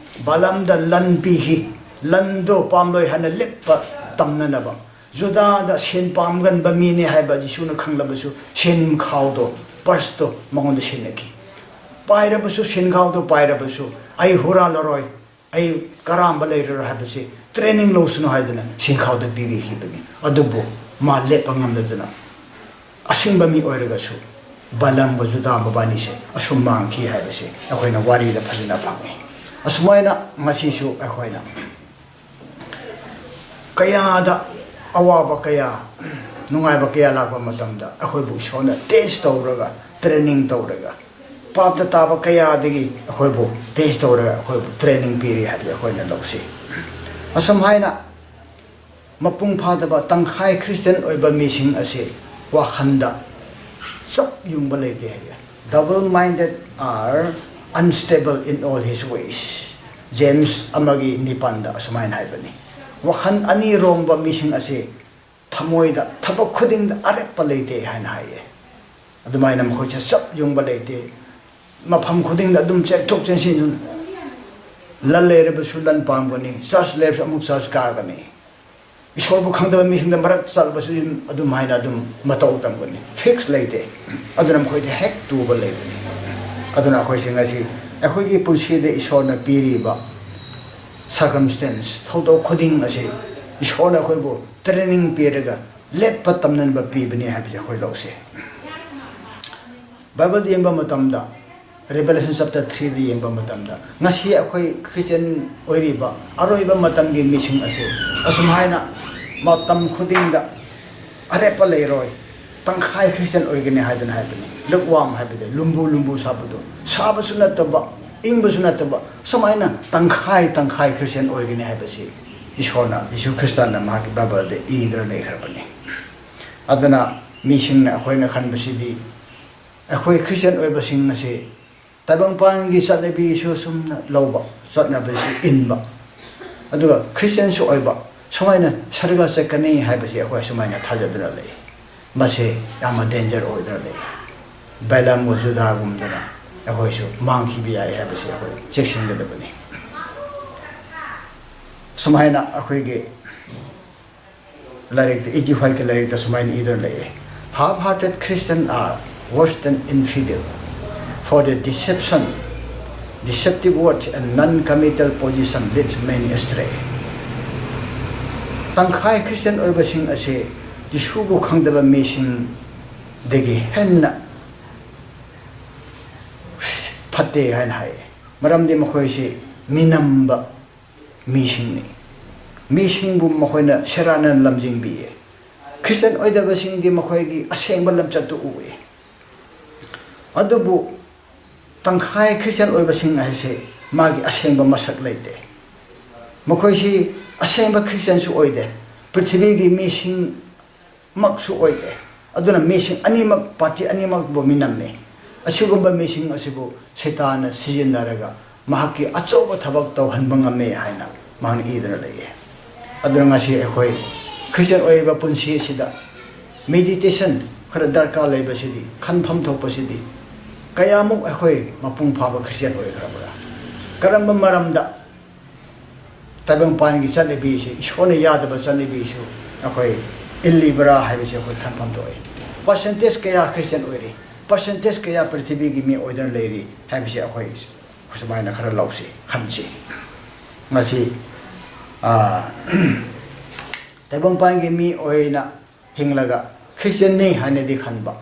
ꯕꯂꯥꯝꯗ ꯂꯟ ꯄꯤꯈꯤ, ꯂꯟꯗꯣ ꯄꯥꯝꯂꯣꯏ ꯍꯥꯏꯅ ꯂꯦꯞꯄ ꯇꯝꯅꯅꯕ꯫ ꯖꯨꯗꯥꯗ ꯁꯦꯟ ꯄꯥꯝꯒꯟꯕ ꯃꯤꯅꯤ ꯍꯥꯏꯕ ꯖꯤꯁꯨꯅ ꯈꯪꯂꯕꯁꯨ ꯁꯦꯟ ꯈꯥꯎꯗꯣ, ꯄꯔꯁꯇꯣ ꯃꯉꯣꯟꯗ ꯁꯤꯟꯅꯈꯤ꯫ ꯄꯥꯏꯔꯕꯁꯨ, ꯁꯦꯟ ꯈꯥꯎꯗꯣ ꯄꯥꯏꯔꯕꯁꯨ, "ꯑꯩ ꯍꯨꯔꯥꯜꯂꯔꯣꯏ, ꯑꯩ ꯀꯔꯥꯝꯕ ꯂꯩꯔꯔꯣꯏ" ꯍꯥꯏꯕꯁꯤ ꯇ꯭ꯔꯦꯅꯤꯡ ꯂꯧꯁꯅꯨ ꯍꯥꯏꯗꯨꯅ ꯁꯦꯟ ꯈꯥꯎꯗ ꯄꯤꯕꯤꯈꯤꯕꯅꯤ꯫ ꯑꯗꯨꯕꯨ ꯃꯥ ꯂꯦꯞꯄ ꯉꯝꯗꯗꯨꯅ ꯑꯁꯤꯡꯕ ꯃꯤ ꯑꯣꯏꯔꯒꯁꯨ ꯕꯂꯥꯝꯒ ꯖꯨꯗꯥ ꯃꯕꯥꯅꯤꯁꯦ ꯑꯁꯨꯝ ꯃꯥꯡꯈꯤ ꯍꯥꯏꯕꯁꯦ ꯑꯩꯈꯣꯏꯅ ꯋꯥꯔꯤꯗ ꯐꯖꯅ ꯐꯪꯉꯤ꯫ ꯑꯁꯨꯃꯥꯏꯅ ꯉꯁꯤꯁꯨ ꯑꯩꯈꯣꯏꯅ ꯀꯌꯥꯗ ꯑꯋꯥꯕ ꯀꯌꯥ, ꯅꯨꯡꯉꯥꯏꯕ ꯀꯌꯥ ꯂꯥꯛꯄ ꯃꯇꯝꯗ ꯑꯩꯈꯣꯏꯕꯨ ꯏꯁꯣꯔꯅ ꯇꯦꯁ ꯇꯧꯔꯒ, ꯇ꯭ꯔꯦꯅꯤꯡ ꯇꯧꯔꯒ, ꯄꯥꯞꯇ ꯇꯥꯕ ꯀꯌꯥꯗꯒꯤ ꯑꯩꯈꯣꯏꯕꯨ ꯇꯦꯁ ꯇꯧꯔꯒ ꯑꯩꯈꯣꯏꯕꯨ ꯇ꯭ꯔꯦꯅꯤꯡ ꯄꯤꯔꯤ ꯍꯥꯏꯕꯗꯤ ꯑꯩꯈꯣꯏꯅ ꯂꯧꯁꯤ꯫ ꯑꯁꯨꯝ ꯍꯥꯏꯅ ꯃꯄꯨꯡ ꯐꯥꯗꯕ ꯇꯪꯈꯥꯏ ꯈ꯭ꯔꯤꯁꯇꯤꯌꯥꯟ ꯑꯣꯏꯕ ꯃꯤꯁꯤꯡ ꯑꯁꯤ ꯋꯥꯈꯜꯗ ꯆꯞ ꯌꯨꯡꯕ ꯂꯩꯇꯦ ꯍꯥꯏꯌꯦ꯫ Double minded are unstable in all his ways. James ꯑꯃꯒꯤ ꯅꯤꯄꯥꯟꯗ ꯑꯁꯨꯃꯥꯏꯅ ꯍꯥꯏꯕꯅꯤ, ꯋꯥꯈꯜ ꯑꯅꯤꯔꯣꯝꯕ ꯃꯤꯁꯤꯡ ꯑꯁꯤ ꯊꯃꯣꯏꯗ, ꯊꯕꯛ ꯈꯨꯗꯤꯡꯗ ꯑꯔꯦꯞꯄ ꯂꯩꯇꯦ ꯍꯥꯏꯅ ꯍꯥꯏꯌꯦ꯫ ꯑꯗꯨꯃꯥꯏꯅ ꯃꯈꯣꯏꯁꯦ ꯆꯞ ꯌꯨꯡꯕ ꯂꯩꯇꯦ, ꯃꯐꯝ ꯈꯨꯗꯤꯡꯗ ꯑꯗꯨꯝ ꯆꯦꯟꯊꯣꯛ ꯆꯦꯟꯁꯤꯟ, ꯂꯟ ꯂꯩꯔꯕꯁꯨ ꯂꯟ ꯄꯥꯝꯒꯅꯤ, ꯆꯔꯆ ꯂꯩꯔꯁꯨ ꯑꯃꯨꯛ ꯆꯔꯆ ꯀꯥꯒꯅꯤ, ꯏꯁꯣꯔꯕꯨ ꯈꯪꯗꯕ ꯃꯤꯁꯤꯡꯗ ꯃꯔꯛ ꯆꯠꯄꯁꯨ ꯑꯗꯨꯝ ꯍꯥꯏꯅ ꯑꯗꯨꯝ ꯃꯇꯧ ꯇꯝꯒꯅꯤ, ꯐꯤꯛꯁ ꯂꯩꯇꯦ꯫ ꯑꯗꯨꯅ ꯃꯈꯣꯏꯗꯤ ꯍꯦꯛ ꯇꯨꯕ ꯂꯩꯕꯅꯤ꯫ ꯑꯗꯨꯅ ꯑꯩꯈꯣꯏꯁꯤꯡ ꯑꯁꯤ ꯑꯩꯈꯣꯏꯒꯤ ꯄꯨꯟꯁꯤꯗ ꯏꯁꯣꯔꯅ ꯄꯤꯔꯤꯕ ꯁꯔꯀꯝꯁꯇꯦꯟꯁ, ꯊꯧꯗꯣꯛ ꯈꯨꯗꯤꯡ ꯑꯁꯤ ꯏꯁꯣꯔꯅ ꯑꯩꯈꯣꯏꯕꯨ ꯇ꯭ꯔꯦꯅꯤꯡ ꯄꯤꯔꯒ ꯂꯦꯞꯄ ꯇꯝꯅꯅꯕ ꯄꯤꯕꯅꯤ ꯍꯥꯏꯕꯁꯦ ꯑꯩꯈꯣꯏ ꯂꯧꯁꯦ꯫ ꯕꯥꯏꯕꯜꯗ ꯌꯦꯡꯕ ꯃꯇꯝꯗ, Revelation chapter threeꯗ ꯌꯦꯡꯕ ꯃꯇꯝꯗ, ꯉꯁꯤ ꯑꯩꯈꯣꯏ ꯈ꯭ꯔꯤꯁꯇꯤꯌꯥꯟ ꯑꯣꯏꯔꯤꯕ ꯑꯔꯣꯏꯕ ꯃꯇꯝꯒꯤ ꯃꯤꯁꯤꯡ ꯑꯁꯤ ꯑꯁꯨꯝ ꯍꯥꯏꯅ ꯃꯇꯝ ꯈꯨꯗꯤꯡꯗ ꯑꯔꯦꯞꯄ ꯂꯩꯔꯣꯏ, ꯇꯪꯈꯥꯏ ꯈ꯭ꯔꯤꯁꯇꯤꯌꯥꯟ ꯑꯣꯏꯒꯅꯤ ꯍꯥꯏꯗꯅ ꯍꯥꯏꯕꯅꯤ꯫ Lukewarm ꯍꯥꯏꯕꯗꯤ ꯂꯨꯝꯕꯨ ꯂꯨꯝꯕꯨ ꯁꯥꯕꯗꯣ, ꯁꯥꯕꯁꯨ ꯅꯠꯇꯕ, ꯏꯪꯕꯁꯨ ꯅꯠꯇꯕ, ꯁꯨꯃꯥꯏꯅ ꯇꯪꯈꯥꯏ ꯇꯪꯈꯥꯏ ꯈ꯭ꯔꯤꯁꯇꯤꯌꯥꯟ ꯑꯣꯏꯒꯅꯤ ꯍꯥꯏꯕꯁꯤ ꯏꯁꯣꯔꯅ, ꯌꯤꯁꯨ ꯈ꯭ꯔꯤꯁꯇꯅ ꯃꯍꯥꯛꯀꯤ ꯕꯥꯏꯕꯜꯗ ꯏꯗꯨꯅ ꯂꯩꯈ꯭ꯔꯕꯅꯤ꯫ ꯑꯗꯨꯅ ꯃꯤꯁꯤꯡꯅ, ꯑꯩꯈꯣꯏꯅ ꯈꯟꯕꯁꯤꯗꯤ ꯑꯩꯈꯣꯏ ꯈ꯭ꯔꯤꯁꯇꯤꯌꯥꯟ ꯑꯣꯏꯕꯁꯤꯡ ꯑꯁꯤ ꯇꯥꯏꯕꯪꯄꯥꯟꯒꯤ ꯆꯠꯅꯕꯤꯁꯨ ꯁꯨꯝꯅ ꯂꯧꯕ, ꯆꯠꯅꯕꯤꯁꯨ ꯏꯟꯕ, ꯑꯗꯨꯒ ꯈ꯭ꯔꯤꯁꯇꯤꯌꯥꯟꯁꯨ ꯑꯣꯏꯕ, ꯁꯨꯃꯥꯏꯅ ꯁꯔꯒ ꯆꯠꯀꯅꯤ ꯍꯥꯏꯕꯁꯤ ꯑꯩꯈꯣꯏ ꯁꯨꯃꯥꯏꯅ ꯊꯥꯖꯗꯨꯅ ꯂꯩ꯫ ꯃꯁꯤ ꯌꯥꯝꯅ ꯗꯦꯟꯖꯔ ꯑꯣꯏꯗꯨꯅ ꯂꯩ꯫ ꯕꯦꯂꯥꯝꯒ ꯖꯨꯗꯥꯒꯨꯝꯗꯅ ꯑꯩꯈꯣꯏꯁꯨ ꯃꯥꯡꯈꯤꯕ ꯌꯥꯏ ꯍꯥꯏꯕꯁꯤ ꯑꯩꯈꯣꯏ ꯆꯦꯛꯁꯤꯟꯒꯗꯕꯅꯤ꯫ ꯁꯨꯃꯥꯏꯅ ꯑꯩꯈꯣꯏꯒꯤ ꯂꯥꯏꯔꯤꯛꯇ, ꯏꯖꯤ ꯍ꯭ꯋꯥꯏꯠꯀꯤ ꯂꯥꯏꯔꯤꯛꯇ ꯁꯨꯃꯥꯏꯅ ꯏꯗꯨꯅ ꯂꯩꯌꯦ: "Half-hearted Christians are worse than infidel, for their deception, deceptive words and non-committal position leads many astray." ꯇꯪꯈꯥꯏ ꯈ꯭ꯔꯤꯁꯇꯤꯌꯥꯟ ꯑꯣꯏꯕꯁꯤꯡ ꯑꯁꯤ ꯖꯤꯁꯨꯕꯨ ꯈꯪꯗꯕ ꯃꯤꯁꯤꯡꯗꯒꯤ ꯍꯦꯟꯅ ꯐꯠꯇꯦ ꯍꯥꯏꯅ ꯍꯥꯏꯌꯦ꯫ ꯃꯔꯝꯗꯤ ꯃꯈꯣꯏꯁꯤ ꯃꯤꯅꯝꯕ ꯃꯤꯁꯤꯡꯅꯤ꯫ ꯃꯤꯁꯤꯡꯕꯨ ꯃꯈꯣꯏꯅ ꯁꯦꯔꯥꯟꯅꯅ ꯂꯝꯖꯤꯡꯕꯤꯌꯦ꯫ ꯈ꯭ꯔꯤꯁꯇꯤꯌꯥꯟ ꯑꯣꯏꯗꯕꯁꯤꯡꯗꯤ ꯃꯈꯣꯏꯒꯤ ꯑꯁꯦꯡꯕ ꯂꯝꯆꯠꯇꯨ ꯎꯏ꯫ ꯑꯗꯨꯕꯨ ꯇꯪꯈꯥꯏ ꯈ꯭ꯔꯤꯁꯇꯤꯌꯥꯟ ꯑꯣꯏꯕꯁꯤꯡ ꯍꯥꯏꯁꯦ ꯃꯥꯒꯤ ꯑꯁꯦꯡꯕ ꯃꯁꯛ ꯂꯩꯇꯦ꯫ ꯃꯈꯣꯏꯁꯤ ꯑꯁꯦꯡꯕ ꯈ꯭ꯔꯤꯁꯇꯤꯌꯥꯟꯁꯨ ꯑꯣꯏꯗꯦ, ꯄ꯭ꯔꯤꯊꯤꯕꯤꯒꯤ ꯃꯤꯁꯤꯡꯃꯛꯁꯨ ꯑꯣꯏꯗꯦ꯫ ꯑꯗꯨꯅ ꯃꯤꯁꯤꯡ ꯑꯅꯤꯃꯛ, ꯄꯥꯔꯇꯤ ꯑꯅꯤꯃꯛꯄꯨ ꯃꯤꯅꯝꯃꯤ꯫ ꯑꯁꯤꯒꯨꯝꯕ ꯃꯤꯁꯤꯡ ꯑꯁꯤꯕꯨ ꯁꯩꯇꯥꯟꯅ ꯁꯤꯖꯤꯟꯅꯔꯒ ꯃꯍꯥꯛꯀꯤ ꯑꯆꯧꯕ ꯊꯕꯛ ꯇꯧꯍꯟꯕ ꯉꯝꯃꯦ ꯍꯥꯏꯅ ꯃꯍꯥꯛꯅ ꯏꯗꯨꯅ ꯂꯩꯌꯦ꯫ ꯑꯗꯨꯅ ꯉꯁꯤ ꯑꯩꯈꯣꯏ ꯈ꯭ꯔꯤꯁꯇꯤꯌꯥꯟ ꯑꯣꯏꯔꯤꯕ ꯄꯨꯟꯁꯤ ꯑꯁꯤꯗ meditation ꯈꯔ ꯗꯔꯀꯥꯔ ꯂꯩꯕꯁꯤꯗꯤ, ꯈꯟꯐꯝ ꯊꯣꯛꯄꯁꯤꯗꯤ, ꯀꯌꯥꯃꯨꯛ ꯑꯩꯈꯣꯏ ꯃꯄꯨꯡ ꯐꯥꯕ ꯈ꯭ꯔꯤꯁꯇꯤꯌꯥꯟ ꯑꯣꯏꯈ꯭ꯔꯕ꯭ꯔꯥ? ꯀꯔꯝꯕ ꯃꯔꯝꯗ ꯇꯥꯏꯕꯪꯄꯥꯟꯒꯤ ꯆꯠꯅꯕꯤꯁꯤ, ꯏꯁꯣꯔꯅ ꯌꯥꯗꯕ ꯆꯠꯅꯕꯤꯁꯨ ꯑꯩꯈꯣꯏ ꯏꯜꯂꯤꯕ꯭ꯔꯥ ꯍꯥꯏꯕꯁꯤ ꯑꯩꯈꯣꯏ ꯈꯟꯐꯝ ꯊꯣꯛꯏ꯫ Percentage ꯀꯌꯥ ꯈ꯭ꯔꯤꯁꯇꯤꯌꯥꯟ ꯑꯣꯏꯔꯤ, percentage ꯀꯌꯥ ꯄ꯭ꯔꯤꯊꯤꯕꯤꯒꯤ ꯃꯤ ꯑꯣꯏꯗꯨꯅ ꯂꯩꯔꯤ ꯍꯥꯏꯕꯁꯤ ꯑꯩꯈꯣꯏ ꯁꯨꯃꯥꯏꯅ ꯈꯔ ꯂꯧꯁꯤ, ꯈꯟꯁꯤ꯫ ꯉꯁꯤ, ꯑꯥ, ꯇꯥꯏꯕꯪꯄꯥꯟꯒꯤ ꯃꯤ ꯑꯣꯏꯅ ꯍꯤꯡꯂꯒ ꯈ꯭ꯔꯤꯁꯇꯤꯌꯥꯟꯅꯤ ꯍꯥꯏꯅꯗꯤ ꯈꯟꯕ,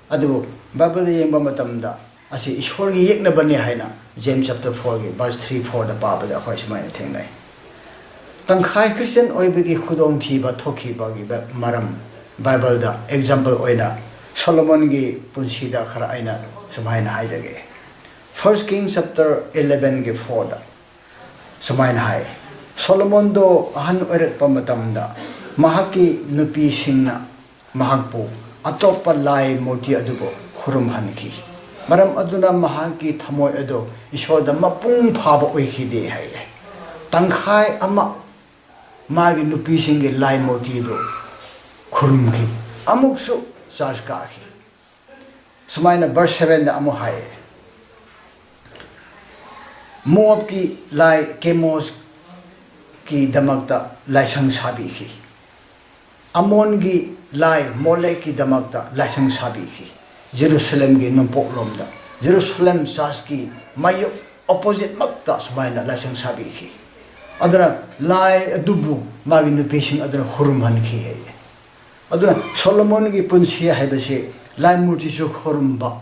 ꯑꯗꯨꯕꯨ ꯕꯥꯏꯕꯜꯗ ꯌꯦꯡꯕ ꯃꯇꯝꯗ ꯑꯁꯤ ꯏꯁꯣꯔꯒꯤ ꯌꯦꯛꯅꯕꯅꯤ ꯍꯥꯏꯅ James chapter fourꯒꯤ verse three fourꯗ ꯄꯥꯕꯗ ꯑꯩꯈꯣꯏ ꯁꯨꯃꯥꯏꯅ ꯊꯦꯡꯅꯩ꯫ ꯇꯪꯈꯥꯏ ꯈ꯭ꯔꯤꯁꯇꯤꯌꯥꯟ ꯑꯣꯏꯕꯒꯤ ꯈꯨꯗꯣꯡꯊꯤꯕ ꯊꯣꯛꯈꯤꯕꯒꯤ ꯕ-, ꯃꯔꯝ ꯕꯥꯏꯕꯜꯗ example ꯑꯣꯏꯅ ꯁꯣꯂꯣꯃꯣꯟꯒꯤ ꯄꯨꯟꯁꯤꯗ ꯈꯔ ꯑꯩꯅ ꯁꯨꯃꯥꯏꯅ ꯍꯥꯏꯖꯒꯦ꯫ First King chapter elevenꯒꯤ fourꯗ ꯁꯨꯃꯥꯏꯅ ꯍꯥꯏ, ꯁꯣꯂꯣꯃꯣꯟꯗꯣ ꯑꯍꯟ ꯑꯣꯏꯔꯛꯄ ꯃꯇꯝꯗ ꯃꯍꯥꯛꯀꯤ ꯅꯨꯄꯤꯁꯤꯡꯅ ꯃꯍꯥꯛꯄꯨ ꯑꯇꯣꯞꯄ ꯂꯥꯏ ꯃꯨꯔꯇꯤ ꯑꯗꯨꯕꯨ ꯈꯨꯔꯨꯝꯍꯟꯈꯤ꯫ ꯃꯔꯝ ꯑꯗꯨꯅ ꯃꯍꯥꯛꯀꯤ ꯊꯃꯣꯏ ꯑꯗꯨ ꯏꯁꯣꯔꯗ ꯃꯄꯨꯡ ꯐꯥꯕ ꯑꯣꯏꯈꯤꯗꯦ ꯍꯥꯏꯌꯦ꯫ ꯇꯪꯈꯥꯏ ꯑꯃ ꯃꯥꯒꯤ ꯅꯨꯄꯤꯁꯤꯡꯒꯤ ꯂꯥꯏ ꯃꯨꯔꯇꯤꯗꯨ ꯈꯨꯔꯨꯝꯈꯤ, ꯑꯃꯨꯛꯁꯨ ꯆꯔꯆ ꯀꯥꯈꯤ꯫ ꯁꯨꯃꯥꯏꯅ verse sevenꯗ ꯑꯃꯨꯛ ꯍꯥꯏꯌꯦ, ꯃꯣꯑꯕꯀꯤ ꯂꯥꯏ ꯀꯦꯃꯣꯁꯀꯤꯗꯃꯛꯇ ꯂꯥꯏꯁꯪ ꯁꯥꯕꯤꯈꯤ, ꯑꯃꯣꯟꯒꯤ ꯂꯥꯏ ꯃꯣꯂꯦꯛꯀꯤꯗꯃꯛꯇ ꯂꯥꯏꯁꯪ ꯁꯥꯕꯤꯈꯤ, ꯖꯦꯔꯨꯁꯂꯦꯝꯒꯤ ꯅꯣꯡꯄꯣꯛꯂꯣꯝꯗ, ꯖꯦꯔꯨꯁꯂꯦꯝ ꯆꯔꯆꯀꯤ ꯃꯥꯌꯣꯛ oppositeꯃꯛꯇ ꯁꯨꯃꯥꯏꯅ ꯂꯥꯏꯁꯪ ꯁꯥꯕꯤꯈꯤ꯫ ꯑꯗꯨꯅ ꯂꯥꯏ ꯑꯗꯨꯕꯨ ꯃꯥꯒꯤ ꯅꯨꯄꯤꯁꯤꯡ ꯑꯗꯨꯅ ꯈꯨꯔꯨꯝꯍꯟꯈꯤ ꯍꯥꯏꯌꯦ꯫ ꯑꯗꯨꯅ ꯁꯣꯂꯣꯃꯣꯟꯒꯤ ꯄꯨꯟꯁꯤ ꯍꯥꯏꯕꯁꯤ ꯂꯥꯏ ꯃꯨꯔꯇꯤꯁꯨ ꯈꯨꯔꯨꯝꯕ,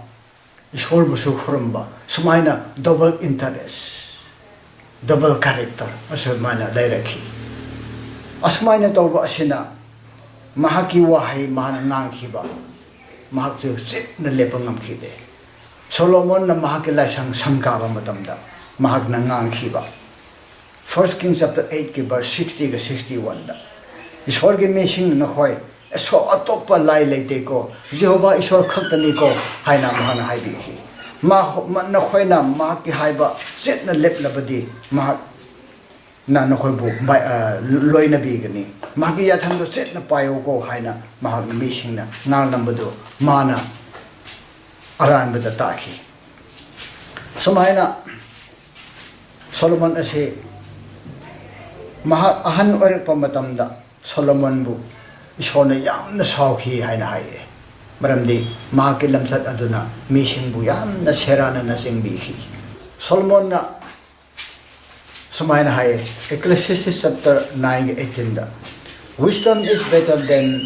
ꯏꯁꯣꯔꯕꯨꯁꯨ ꯈꯨꯔꯨꯝꯕ, ꯁꯨꯃꯥꯏꯅ double interest, double character ꯑꯁꯨꯃꯥꯏꯅ ꯂꯩꯔꯛꯈꯤ꯫ ꯑꯁꯨꯃꯥꯏꯅ ꯇꯧꯕ ꯑꯁꯤꯅ ꯃꯍꯥꯛꯀꯤ ꯋꯥꯍꯩ, ꯃꯍꯥꯛꯅ ꯉꯥꯡꯈꯤꯕ, ꯃꯍꯥꯛꯁꯨ ꯆꯤꯞꯅ ꯂꯦꯞꯄ ꯉꯝꯈꯤꯗꯦ꯫ ꯁꯣꯂꯣꯃꯣꯟꯅ ꯃꯍꯥꯛꯀꯤ ꯂꯥꯏꯁꯪ ꯁꯪꯒꯥꯕ ꯃꯇꯝꯗ ꯃꯍꯥꯛꯅ ꯉꯥꯡꯈꯤꯕ, First King chapter eightꯀꯤ verse sixtyꯒ sixty oneꯗ, ꯏꯁꯣꯔꯒꯤ ꯃꯤꯁꯤꯡ ꯅꯈꯣꯏ, ꯑꯁꯣ-, ꯑꯇꯣꯞꯄ ꯂꯥꯏ ꯂꯩꯇꯦꯀꯣ, ꯖꯦꯍꯣꯚꯥ ꯏꯁꯣꯔ ꯈꯛꯇꯅꯤꯀꯣ ꯍꯥꯏꯅ ꯃꯍꯥꯛꯅ ꯍꯥꯏꯕꯤꯈꯤ꯫ ꯃꯥ-, ꯃ-, ꯅꯈꯣꯏꯅ ꯃꯍꯥꯛꯀꯤ ꯍꯥꯏꯕ ꯆꯦꯠꯅ ꯂꯦꯞꯂꯕꯗꯤ, ꯃꯍꯥꯛꯅ ꯅꯈꯣꯏꯕꯨ ꯃꯥꯏ-, ꯑ, ꯂꯣꯏꯅꯕꯤꯒꯅꯤ꯫ ꯃꯍꯥꯛꯀꯤ ꯌꯥꯊꯪꯗꯣ ꯆꯦꯠꯅ ꯄꯥꯏꯌꯨꯀꯣ ꯍꯥꯏꯅ ꯃꯍꯥꯛꯅ ꯃꯤꯁꯤꯡꯅ ꯉꯥꯡꯂꯝꯕꯗꯨ ꯃꯥꯅ ꯑꯔꯥꯟꯕꯗ ꯇꯥꯈꯤ꯫ ꯁꯨꯃꯥꯏꯅ ꯁꯣꯂꯣꯃꯣꯟ ꯑꯁꯤ ꯃꯍꯥꯛ ꯑꯍꯟ ꯑꯣꯏꯔꯛꯄ ꯃꯇꯝꯗ ꯁꯣꯂꯣꯃꯣꯟꯕꯨ ꯏꯁꯣꯔꯅ ꯌꯥꯝꯅ ꯁꯥꯎꯈꯤ ꯍꯥꯏꯅ ꯍꯥꯏꯌꯦ꯫ ꯃꯔꯝꯗꯤ ꯃꯍꯥꯛꯀꯤ ꯂꯝꯆꯠ ꯑꯗꯨꯅ ꯃꯤꯁꯤꯡꯕꯨ ꯌꯥꯝꯅ ꯁꯦꯔꯥꯟꯅꯅ ꯆꯤꯡꯕꯤꯈꯤ꯫ ꯁꯣꯂꯣꯃꯣꯟꯅ ꯁꯨꯃꯥꯏꯅ ꯍꯥꯏꯌꯦ, Ecclesiastes chapter nine eighteenꯗ, "Wisdom is better than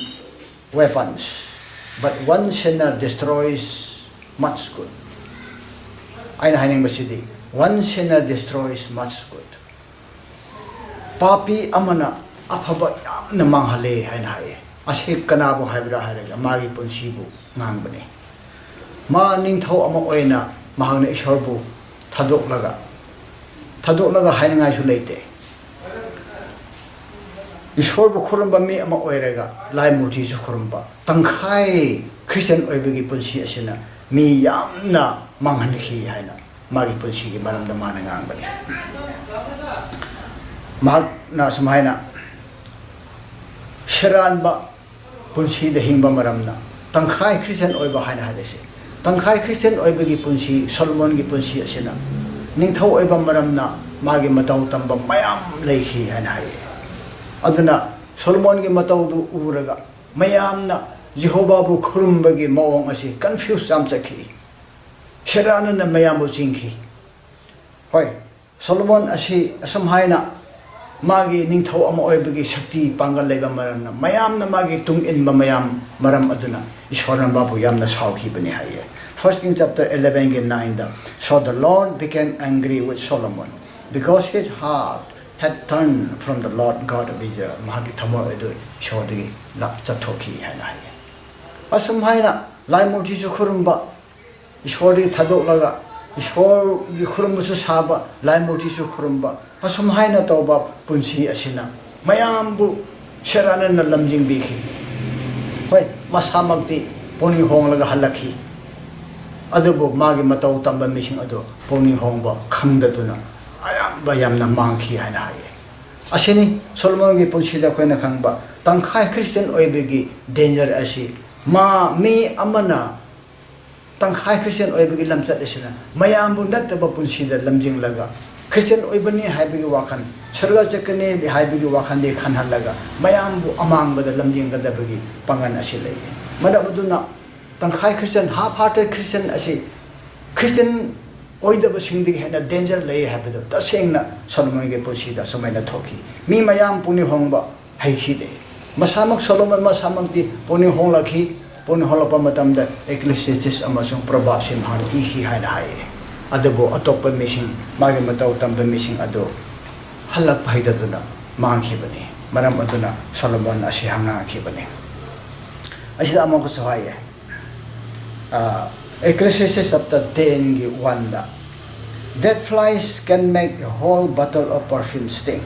weapons, but one sinner destroys much good." ꯑꯩꯅ ꯍꯥꯏꯅꯤꯡꯕꯁꯤꯗꯤ, "One sinner destroys much good." ꯄꯥꯄꯤ ꯑꯃꯅ ꯑꯐꯕ ꯌꯥꯝꯅ ꯃꯥꯡꯍꯜꯂꯦ ꯍꯥꯏꯅ ꯍꯥꯏꯌꯦ꯫ ꯑꯁꯤ ꯀꯅꯥꯕꯨ ꯍꯥꯏꯕ꯭ꯔꯥ ꯍꯥꯏꯔꯒ, ꯃꯥꯒꯤ ꯄꯨꯟꯁꯤꯕꯨ ꯉꯥꯡꯕꯅꯤ꯫ ꯃꯥ ꯅꯤꯡꯊꯧ ꯑꯃ ꯑꯣꯏꯅ ꯃꯍꯥꯛꯅ ꯏꯁꯣꯔꯕꯨ ꯊꯥꯗꯣꯛꯂꯒ, ꯊꯥꯗꯣꯛꯂꯒ ꯍꯥꯏꯅꯤꯡꯉꯥꯏꯁꯨ ꯂꯩꯇꯦ꯫ ꯏꯁꯣꯔꯕꯨ ꯈꯨꯔꯨꯝꯕ ꯃꯤ ꯑꯃ ꯑꯣꯏꯔꯒ ꯂꯥꯏ ꯃꯨꯔꯇꯤꯁꯨ ꯈꯨꯔꯨꯝꯕ, ꯇꯪꯈꯥꯏ ꯈ꯭ꯔꯤꯁꯇꯤꯌꯥꯟ ꯑꯣꯏꯕꯒꯤ ꯄꯨꯟꯁꯤ ꯑꯁꯤꯅ ꯃꯤ ꯌꯥꯝꯅ ꯃꯥꯡꯍꯟꯈꯤ ꯍꯥꯏꯅ ꯃꯥꯒꯤ ꯄꯨꯟꯁꯤꯒꯤ ꯃꯔꯝꯗ ꯃꯥꯅ ꯉꯥꯡꯕꯅꯤ꯫ ꯃꯍꯥꯛꯅ ꯁꯨꯃꯥꯏꯅ ꯁꯦꯔꯥꯟꯕ ꯄꯨꯟꯁꯤꯗ ꯍꯤꯡꯕ ꯃꯔꯝꯅ ꯇꯪꯈꯥꯏ ꯈ꯭ꯔꯤꯁꯇꯤꯌꯥꯟ ꯑꯣꯏꯕ ꯍꯥꯏꯅ ꯍꯥꯏꯔꯤꯁꯦ꯫ ꯇꯪꯈꯥꯏ ꯈ꯭ꯔꯤꯁꯇꯤꯌꯥꯟ ꯑꯣꯏꯕꯒꯤ ꯄꯨꯟꯁꯤ, ꯁꯣꯂꯣꯃꯣꯟꯒꯤ ꯄꯨꯟꯁꯤ ꯑꯁꯤꯅ ꯅꯤꯡꯊꯧ ꯑꯣꯏꯕ ꯃꯔꯝꯅ ꯃꯥꯒꯤ ꯃꯇꯧ ꯇꯝꯕ ꯃꯌꯥꯝ ꯂꯩꯈꯤ ꯍꯥꯏꯅ ꯍꯥꯏꯌꯦ꯫ ꯑꯗꯨꯅ ꯁꯣꯂꯣꯃꯣꯟꯒꯤ ꯃꯇꯧꯗꯨ ꯎꯔꯒ ꯃꯌꯥꯝꯅ ꯖꯤꯍꯣꯕꯥꯕꯨ ꯈꯨꯔꯨꯝꯕꯒꯤ ꯃꯑꯣꯡ ꯑꯁꯤ ꯀꯟꯐ꯭ꯌꯨꯁ ꯌꯥꯝ ꯆꯠꯈꯤ꯫ ꯁꯦꯔꯥꯟꯅꯅ ꯃꯌꯥꯝꯕꯨ ꯆꯤꯡꯈꯤ꯫ ꯍꯣꯏ, ꯁꯣꯂꯣꯃꯣꯟ ꯑꯁꯤ ꯑꯁꯨꯝ ꯍꯥꯏꯅ ꯃꯥꯒꯤ ꯅꯤꯡꯊꯧ ꯑꯃ ꯑꯣꯏꯕꯒꯤ ꯁꯛꯇꯤ ꯄꯥꯡꯒꯜ ꯂꯩꯕ ꯃꯔꯝꯅ, ꯃꯌꯥꯝꯅ ꯃꯥꯒꯤ ꯇꯨꯡ ꯏꯟꯕ ꯃꯌꯥꯝ ꯃꯔꯝ ꯑꯗꯨꯅ ꯏꯁꯣꯔꯅ ꯃꯥꯕꯨ ꯌꯥꯝꯅ ꯁꯥꯎꯈꯤꯕꯅꯤ ꯍꯥꯏꯌꯦ꯫ First King chapter elevenꯒꯤ nineꯗ, "So the Lord became angry with Solomon, because his heart had turned from the Lord God of Israel." ꯃꯍꯥꯛꯀꯤ ꯊꯃꯣꯏ ꯑꯗꯨ ꯏꯁꯣꯔꯗꯒꯤ ꯂꯥꯞ ꯆꯠꯊꯣꯛꯈꯤ ꯍꯥꯏꯅ ꯍꯥꯏꯌꯦ꯫ ꯑꯁꯨꯝ ꯍꯥꯏꯅ ꯂꯥꯏ ꯃꯨꯔꯇꯤꯁꯨ ꯈꯨꯔꯨꯝꯕ, ꯏꯁꯣꯔꯗꯒꯤ ꯊꯥꯗꯣꯛꯂꯒ ꯏꯁꯣꯔꯒꯤ ꯈꯨꯔꯨꯝꯕꯁꯨ ꯁꯥꯕ, ꯂꯥꯏ ꯃꯨꯔꯇꯤꯁꯨ ꯈꯨꯔꯨꯝꯕ, ꯑꯁꯨꯝ ꯍꯥꯏꯅ ꯇꯧꯕ ꯄꯨꯟꯁꯤ ꯑꯁꯤꯅ ꯃꯌꯥꯝꯕꯨ ꯁꯦꯔꯥꯟꯅꯅ ꯂꯝꯖꯤꯡꯕꯤꯈꯤ꯫ ꯍꯣꯏ, ꯃꯁꯥꯃꯛꯇꯤ ꯄꯨꯛꯅꯤꯡ ꯍꯣꯡꯂꯒ ꯍꯜꯂꯛꯈꯤ꯫ ꯑꯗꯨꯕꯨ ꯃꯥꯒꯤ ꯃꯇꯧ ꯇꯝꯕ ꯃꯤꯁꯤꯡ ꯑꯗꯨ ꯄꯨꯛꯅꯤꯡ ꯍꯣꯡꯕ ꯈꯪꯗꯗꯨꯅ ꯑꯌꯥꯝꯕ ꯌꯥꯝꯅ ꯃꯥꯡꯈꯤ ꯍꯥꯏꯅ ꯍꯥꯏꯌꯦ꯫ ꯑꯁꯤꯅꯤ ꯁꯣꯂꯣꯃꯣꯟꯒꯤ ꯄꯨꯟꯁꯤꯗ ꯑꯩꯈꯣꯏꯅ ꯈꯪꯕ ꯇꯪꯈꯥꯏ ꯈ꯭ꯔꯤꯁꯇꯤꯌꯥꯟ ꯑꯣꯏꯕꯒꯤ danger ꯑꯁꯤ꯫ ꯃꯥ, ꯃꯤ ꯑꯃꯅ ꯇꯪꯈꯥꯏ ꯈ꯭ꯔꯤꯁꯇꯤꯌꯥꯟ ꯑꯣꯏꯕꯒꯤ ꯂꯝꯆꯠ ꯑꯁꯤꯅ ꯃꯌꯥꯝꯕꯨ ꯅꯠꯇꯕ ꯄꯨꯟꯁꯤꯗ ꯂꯝꯖꯤꯡꯂꯒ, ꯈ꯭ꯔꯤꯁꯇꯤꯌꯥꯟ ꯑꯣꯏꯕꯅꯤ ꯍꯥꯏꯕꯒꯤ ꯋꯥꯈꯜ, ꯁꯔꯒ ꯆꯠꯀꯅꯤ ꯍꯥꯏꯕꯒꯤ ꯋꯥꯈꯜꯗꯤ ꯈꯟꯍꯜꯂꯒ, ꯃꯌꯥꯝꯕꯨ ꯑꯃꯥꯡꯕꯗ ꯂꯝꯖꯤꯡꯒꯗꯕꯒꯤ ꯄꯥꯡꯒꯜ ꯑꯁꯤ ꯂꯩ꯫ ꯃꯔꯝ ꯑꯗꯨꯅ ꯇꯪꯈꯥꯏ ꯈ꯭ꯔꯤꯁꯇꯤꯌꯥꯟ, half hearted Christian ꯑꯁꯤ ꯈ꯭ꯔꯤꯁꯇꯤꯌꯥꯟ ꯑꯣꯏꯗꯕꯁꯤꯡꯗꯒꯤ ꯍꯦꯟꯅ danger ꯂꯩ ꯍꯥꯏꯕꯗꯨ ꯇꯁꯦꯡꯅ ꯁꯣꯂꯣꯃꯣꯟꯒꯤ ꯄꯨꯟꯁꯤꯗ ꯑꯁꯨꯃꯥꯏꯅ ꯊꯣꯛꯈꯤ꯫ ꯃꯤ ꯃꯌꯥꯝ ꯄꯨꯛꯅꯤꯡ ꯍꯣꯡꯕ ꯍꯩꯈꯤꯗꯦ꯫ ꯃꯁꯥꯃꯛ ꯁꯣꯂꯣꯃꯣꯟ ꯃꯁꯥꯃꯛꯇꯤ ꯄꯨꯛꯅꯤꯡ ꯍꯣꯡꯂꯛꯈꯤ꯫ ꯄꯨꯛꯅꯤꯡ ꯍꯣꯡꯂꯛꯄ ꯃꯇꯝꯗ Ecclesiastes ꯑꯃꯁꯨꯡ Proverbsꯁꯤ ꯃꯍꯥꯛꯅ ꯏꯈꯤ ꯍꯥꯏꯅ ꯍꯥꯏꯌꯦ꯫ ꯑꯗꯨꯕꯨ ꯑꯇꯣꯞꯄ ꯃꯤꯁꯤꯡ, ꯃꯥꯒꯤ ꯃꯇꯧ ꯇꯝꯕ ꯃꯤꯁꯤꯡ ꯑꯗꯨ ꯍꯜꯂꯛꯄ ꯍꯩꯇꯗꯨꯅ ꯃꯥꯡꯈꯤꯕꯅꯤ꯫ ꯃꯔꯝ ꯑꯗꯨꯅ ꯁꯣꯂꯣꯃꯣꯟ ꯑꯁꯤ ꯉꯥꯡꯈꯤꯕꯅꯤ꯫ ꯑꯁꯤꯗ ꯑꯃꯨꯛꯀꯁꯨ ꯍꯥꯏꯌꯦ, ꯑ, Ecclesiastes chapter tenꯒꯤ oneꯗ, "Dead flies can make a whole bottle of perfume stink.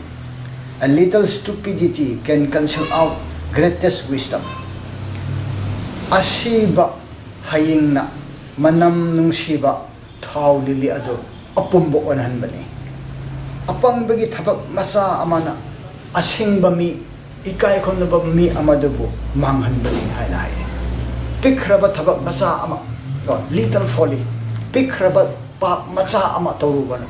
A little stupidity can cancel out greatest wisdom." ꯑꯁꯤꯕ ꯍꯌꯤꯡꯅ ꯃꯅꯝ ꯅꯨꯡꯁꯤꯕ ꯊꯥꯎ ꯂꯤꯂꯤ ꯑꯗꯨ ꯑꯄꯨꯝꯕ ꯑꯣꯟꯍꯟꯕꯅꯤ꯫ ꯑꯄꯪꯕꯒꯤ ꯊꯕꯛ ꯃꯆꯥ ꯑꯃꯅ ꯑꯁꯤꯡꯕ ꯃꯤ, ꯏꯀꯥꯏ ꯈꯨꯝꯅꯕ ꯃꯤ ꯑꯃꯗꯨꯕꯨ ꯃꯥꯡꯍꯟꯕꯅꯤ ꯍꯥꯏꯅ ꯍꯥꯏ꯫ ꯄꯤꯛꯈ꯭ꯔꯕ ꯊꯕꯛ ꯃꯆꯥ ꯑꯃ, ꯀꯣ, little folly, ꯄꯤꯛꯈ꯭ꯔꯕ ꯄꯥꯞ ꯃꯆꯥ ꯑꯃ ꯇꯧꯔꯨꯕꯅ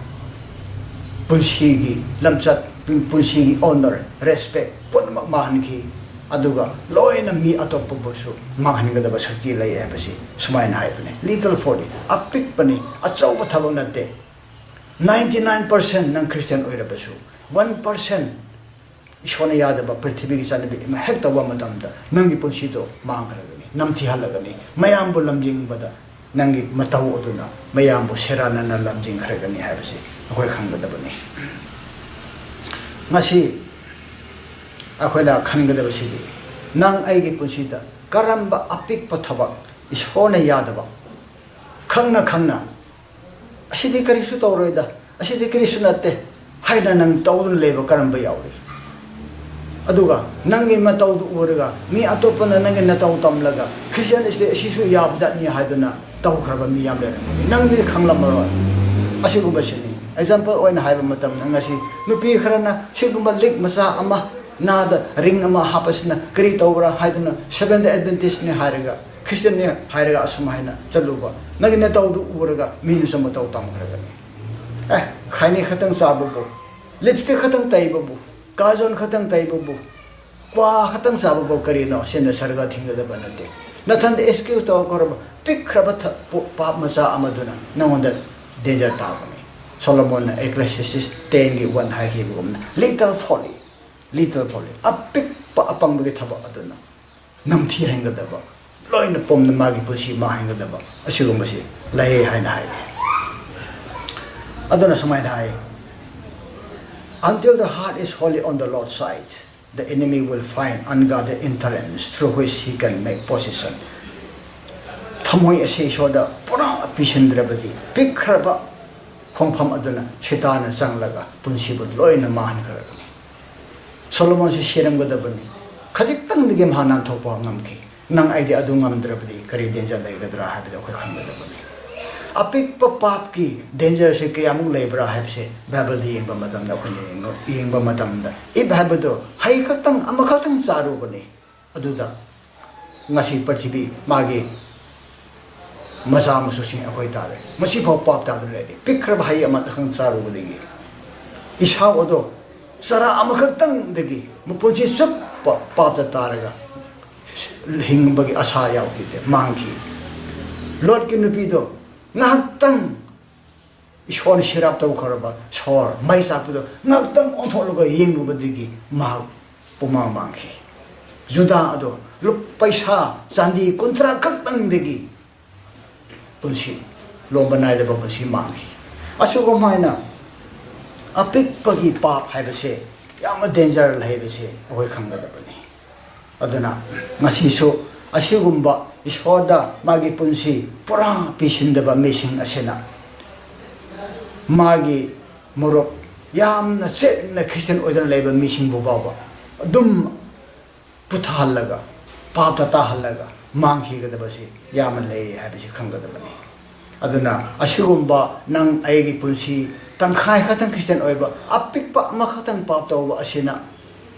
ꯄꯨꯟꯁꯤꯒꯤ ꯂꯝꯆꯠ, ꯄꯨꯟꯁꯤꯒꯤ honor, respect ꯄꯨꯝꯅꯃꯛ ꯃꯥꯡꯍꯟꯈꯤ꯫ ꯑꯗꯨꯒ ꯂꯣꯏꯅ ꯃꯤ ꯑꯇꯣꯞꯄꯕꯨꯁꯨ ꯃꯥꯡꯍꯟꯒꯗꯕ ꯁꯛꯇꯤ ꯂꯩ ꯍꯥꯏꯕꯁꯤ ꯁꯨꯃꯥꯏꯅ ꯍꯥꯏꯕꯅꯤ꯫ Little folly, ꯑꯄꯤꯛꯄꯅꯤ, ꯑꯆꯧꯕ ꯊꯕꯛ ꯅꯠꯇꯦ꯫ Ninety nine percent ꯅꯪ ꯈ꯭ꯔꯤꯁꯇꯤꯌꯥꯟ ꯑꯣꯏꯔꯕꯁꯨ, one percent ꯏꯁꯣꯔꯅ ꯌꯥꯗꯕ ꯄ꯭ꯔꯤꯊꯤꯕꯤꯒꯤ ꯆꯠꯅꯕꯤ ꯑꯃ ꯍꯦꯛ ꯇꯧꯕ ꯃꯇꯝꯗ ꯅꯪꯒꯤ ꯄꯨꯟꯁꯤꯗꯣ ꯃꯥꯡꯈ꯭ꯔꯒꯅꯤ, ꯅꯝꯊꯤꯍꯜꯂꯒꯅꯤ꯫ ꯃꯌꯥꯝꯕꯨ ꯂꯝꯖꯤꯡꯕꯗ ꯅꯪꯒꯤ ꯃꯇꯧ ꯑꯗꯨꯅ ꯃꯌꯥꯝꯕꯨ ꯁꯦꯔꯥꯟꯅꯅ ꯂꯝꯖꯤꯡꯈ꯭ꯔꯒꯅꯤ ꯍꯥꯏꯕꯁꯤ ꯑꯩꯈꯣꯏ ꯈꯪꯒꯗꯕꯅꯤ꯫ ꯉꯁꯤ ꯑꯩꯈꯣꯏꯅ ꯈꯟꯒꯗꯕꯁꯤꯗꯤ, ꯅꯪ ꯑꯩꯒꯤ ꯄꯨꯟꯁꯤꯗ ꯀꯔꯝꯕ ꯑꯄꯤꯛꯄ ꯊꯕꯛ, ꯏꯁꯣꯔꯅ ꯌꯥꯗꯕ, ꯈꯪꯅ ꯈꯪꯅ, "ꯑꯁꯤꯗꯤ ꯀꯔꯤꯁꯨ ꯇꯧꯔꯣꯏꯗ, ꯑꯁꯤꯗꯤ ꯀꯔꯤꯁꯨ ꯅꯠꯇꯦ" ꯍꯥꯏꯅ ꯅꯪ ꯇꯧꯗꯨꯅ ꯂꯩꯕ ꯀꯔꯝꯕ ꯌꯥꯎꯔꯤ? ꯑꯗꯨꯒ ꯅꯪꯒꯤ ꯃꯇꯧꯗꯨ ꯎꯔꯒ ꯃꯤ ꯑꯇꯣꯞꯄꯅ ꯅꯪꯒꯤ ꯅꯇꯧ ꯇꯝꯂꯒ, "Christian ꯑꯁꯤꯗꯤ ꯑꯁꯤꯁꯨ ꯌꯥꯕ ꯖꯥꯠꯅꯤ" ꯍꯥꯏꯗꯨꯅ ꯇꯧꯈ꯭ꯔꯕ ꯃꯤ ꯌꯥꯝ ꯂꯩꯔꯝꯒꯅꯤ꯫ ꯅꯪꯗꯤ ꯈꯪꯂꯝꯃꯔꯣꯏ꯫ ꯑꯁꯤꯒꯨꯝꯕꯁꯤꯅꯤ꯫ ꯑꯦꯛꯖꯥꯝꯄꯜ ꯑꯣꯏꯅ ꯍꯥꯏꯕ ꯃꯇꯝꯗ, ꯉꯁꯤ ꯅꯨꯄꯤ ꯈꯔꯅ ꯁꯤꯒꯨꯝꯕ ꯂꯤꯛ ꯃꯆꯥ ꯑꯃ, ꯅꯥꯗ ring ꯑꯃ ꯍꯥꯞꯄꯁꯤꯅ ꯀꯔꯤ ꯇꯧꯕ꯭ꯔꯥ ꯍꯥꯏꯗꯨꯅ, Seventh Day Adventistꯅꯤ ꯍꯥꯏꯔꯒ, Christianꯅꯤ ꯍꯥꯏꯔꯒ ꯑꯁꯨꯝ ꯍꯥꯏꯅ ꯆꯠꯂꯨꯕ, ꯅꯪꯒꯤ ꯅꯇꯧꯗꯨ ꯎꯔꯒ ꯃꯤꯅꯁꯨ ꯃꯇꯧ ꯇꯝꯈ꯭ꯔꯒꯅꯤ꯫ ꯑꯦ, ꯈꯩꯅꯤ ꯈꯛꯇꯪ ꯆꯥꯕꯕꯨ, lipstick ꯈꯛꯇꯪ ꯇꯩꯕꯕꯨ, ꯀꯥꯖꯣꯜ ꯈꯛꯇꯪ ꯇꯩꯕꯕꯨ, ꯀ꯭ꯋꯥ ꯈꯛꯇꯪ ꯆꯥꯕꯕꯨ ꯀꯔꯤꯅꯣ? ꯁꯤꯅ ꯁꯔꯒ ꯊꯤꯡꯒꯗꯕ ꯅꯠꯇꯦ꯫ ꯅꯊꯟꯗ excuse ꯇꯧꯈ꯭ꯔꯕ ꯄꯤꯛꯈ꯭ꯔꯕ ꯊ-, ꯄꯣ-, ꯄꯥꯞ ꯃꯆꯥ ꯑꯃꯗꯨꯅ ꯅꯉꯣꯟꯗ danger ꯇꯥꯕꯅꯤ꯫ ꯁꯣꯂꯣꯃꯣꯟꯅ Ecclesiastes tenꯒꯤ one ꯍꯥꯏꯈꯤꯕꯒꯨꯝꯅ, "Little folly, little folly", ꯑꯄꯤꯛꯄ ꯑꯄꯪꯕꯒꯤ ꯊꯕꯛ ꯑꯗꯨꯅ ꯅꯝꯊꯤꯍꯟꯒꯗꯕ, ꯂꯣꯏꯅ ꯄꯨꯝꯅ ꯃꯥꯒꯤ ꯄꯨꯟꯁꯤ ꯃꯥꯡꯍꯟꯒꯗꯕ ꯑꯁꯤꯒꯨꯝꯕꯁꯤ ꯂꯩ ꯍꯥꯏꯅ ꯍꯥꯏ꯫ ꯑꯗꯨꯅ ꯁꯨꯃꯥꯏꯅ ꯍꯥꯏ, "Until the heart is wholly on the Lord's side, the enemy will find unguarded entrance through which he can make possession." ꯊꯃꯣꯏ ꯑꯁꯤ ꯏꯁꯣꯔꯗ ꯄꯨꯔꯥ ꯄꯤꯁꯤꯟꯗ꯭ꯔꯕꯗꯤ, ꯄꯤꯛꯈ꯭ꯔꯕ ꯈꯣꯡꯐꯝ ꯑꯗꯨꯅ ꯁꯤꯇꯥꯅ ꯆꯪꯂꯒ ꯄꯨꯟꯁꯤꯕꯨ ꯂꯣꯏꯅ ꯃꯥꯡꯍꯟꯈ꯭ꯔꯕꯅꯤ꯫ ꯁꯣꯂꯣꯃꯣꯟꯁꯤ ꯁꯤꯔꯝꯒꯗꯕꯅꯤ꯫ ꯈꯖꯤꯛꯇꯪꯗꯒꯤ ꯃꯍꯥꯛ ꯅꯥꯟꯊꯣꯛꯄ ꯉꯝꯈꯤ꯫ ꯅꯪ ꯑꯩꯗꯤ ꯑꯗꯨ ꯉꯝꯗ꯭ꯔꯕꯗꯤ ꯀꯔꯤ danger ꯂꯩꯒꯗ꯭ꯔꯥ ꯍꯥꯏꯕꯗꯨ ꯑꯩꯈꯣꯏ ꯈꯪꯒꯗꯕꯅꯤ꯫ ꯑꯄꯤꯛꯄ ꯄꯥꯞꯀꯤ dangerꯁꯤ ꯀꯌꯥꯃꯨꯛ ꯂꯩꯕ꯭ꯔꯥ ꯍꯥꯏꯕꯁꯦ ꯕꯥꯏꯕꯜꯗ ꯌꯦꯡꯕ ꯃꯇꯝꯗ ꯑꯩꯈꯣꯏꯅ ꯌꯦꯡꯕ, ꯌꯦꯡꯕ ꯃꯇꯝꯗ, Eve ꯍꯥꯏꯕꯗꯨ ꯍꯩ ꯈꯛꯇꯪ, ꯑꯃꯈꯛꯇꯪ ꯆꯥꯔꯨꯕꯅꯤ꯫ ꯑꯗꯨꯗ ꯉꯁꯤ ꯄ꯭ꯔꯤꯊꯤꯕꯤ ꯃꯥꯒꯤ ꯃꯆꯥ ꯃꯁꯨꯁꯤꯡ ꯑꯩꯈꯣꯏ ꯇꯥꯔꯦ꯫ ꯃꯁꯤꯐꯥꯎ ꯄꯥꯞ ꯇꯥꯗꯨꯅ ꯂꯩꯔꯤ꯫ ꯄꯤꯛꯈ꯭ꯔꯕ ꯍꯩ ꯑꯃꯈꯛꯇꯪ ꯆꯥꯔꯨꯕꯗꯒꯤ ꯏꯁꯥꯎ ꯑꯗꯣ ꯆꯔꯥ ꯑꯃꯈꯛꯇꯪꯗꯒꯤ ꯃꯄꯨꯟꯁꯤ ꯆꯨꯞꯄ ꯄꯥꯞꯇ ꯇꯥꯔꯒ ꯍꯤꯡꯕꯒꯤ ꯑꯁꯥ ꯌꯥꯎꯈꯤꯗꯦ, ꯃꯥꯡꯈꯤ꯫ ꯂꯣꯠꯀꯤ ꯅꯨꯄꯤꯗꯣ ꯉꯥꯏꯍꯥꯛꯇꯪ ꯏꯁꯣꯔꯅ ꯁꯤꯔꯥꯞ ꯇꯧꯈ꯭ꯔꯕ ꯁꯣꯔ ꯃꯩ ꯆꯥꯛꯄꯗꯣ ꯉꯥꯏꯍꯥꯛꯇꯪ ꯑꯣꯟꯊꯣꯛꯂꯒ ꯌꯦꯡꯂꯨꯕꯗꯒꯤ ꯃꯍꯥꯛ ꯄꯨꯃꯥꯡ ꯃꯥꯡꯈꯤ꯫ ꯖꯨꯗꯥ ꯑꯗꯣ ꯂꯨꯞ-, ꯄꯩꯁꯥ ꯆꯥꯟꯗꯤ ꯀꯨꯟꯊ꯭ꯔꯥ ꯈꯛꯇꯪꯗꯒꯤ ꯄꯨꯟꯁꯤ, ꯂꯣꯝꯕ ꯅꯥꯏꯗꯕ ꯄꯨꯟꯁꯤ ꯃꯥꯡꯈꯤ꯫ ꯑꯁꯤꯒꯨꯝ ꯍꯥꯏꯅ ꯑꯄꯤꯛꯄꯒꯤ ꯄꯥꯞ ꯍꯥꯏꯕꯁꯦ ꯌꯥꯝꯅ danger ꯂꯩꯕꯁꯦ ꯑꯩꯈꯣꯏ ꯈꯪꯒꯗꯕꯅꯤ꯫ ꯑꯗꯨꯅ ꯉꯁꯤꯁꯨ ꯑꯁꯤꯒꯨꯝꯕ ꯏꯁꯣꯔꯗ ꯃꯥꯒꯤ ꯄꯨꯟꯁꯤ ꯄꯨꯔꯥ ꯄꯤꯁꯤꯟꯗꯕ ꯃꯤꯁꯤꯡ ꯑꯁꯤꯅ ꯃꯥꯒꯤ ꯃꯔꯨꯞ ꯌꯥꯝꯅ ꯆꯦꯠꯅ Christian ꯑꯣꯏꯗꯨꯅ ꯂꯩꯕ ꯃꯤꯁꯤꯡꯕꯨ ꯐꯥꯎꯕ ꯑꯗꯨꯝ ꯄꯨꯊꯍꯜꯂꯒ, ꯄꯥꯞꯇ ꯇꯥꯍꯜꯂꯒ ꯃꯥꯡꯈꯤꯒꯗꯕꯁꯤ ꯌꯥꯝꯅ ꯂꯩ ꯍꯥꯏꯕꯁꯤ ꯈꯪꯒꯗꯕꯅꯤ꯫ ꯑꯗꯨꯅ ꯑꯁꯤꯒꯨꯝꯕ ꯅꯪ ꯑꯩꯒꯤ ꯄꯨꯟꯁꯤ ꯇꯪꯈꯥꯏ ꯈꯛꯇꯪ ꯈ꯭ꯔꯤꯁꯇꯤꯌꯥꯟ ꯑꯣꯏꯕ, ꯑꯄꯤꯛꯄ ꯑꯃꯈꯛꯇꯪ ꯄꯥꯞ ꯇꯧꯕ ꯑꯁꯤꯅ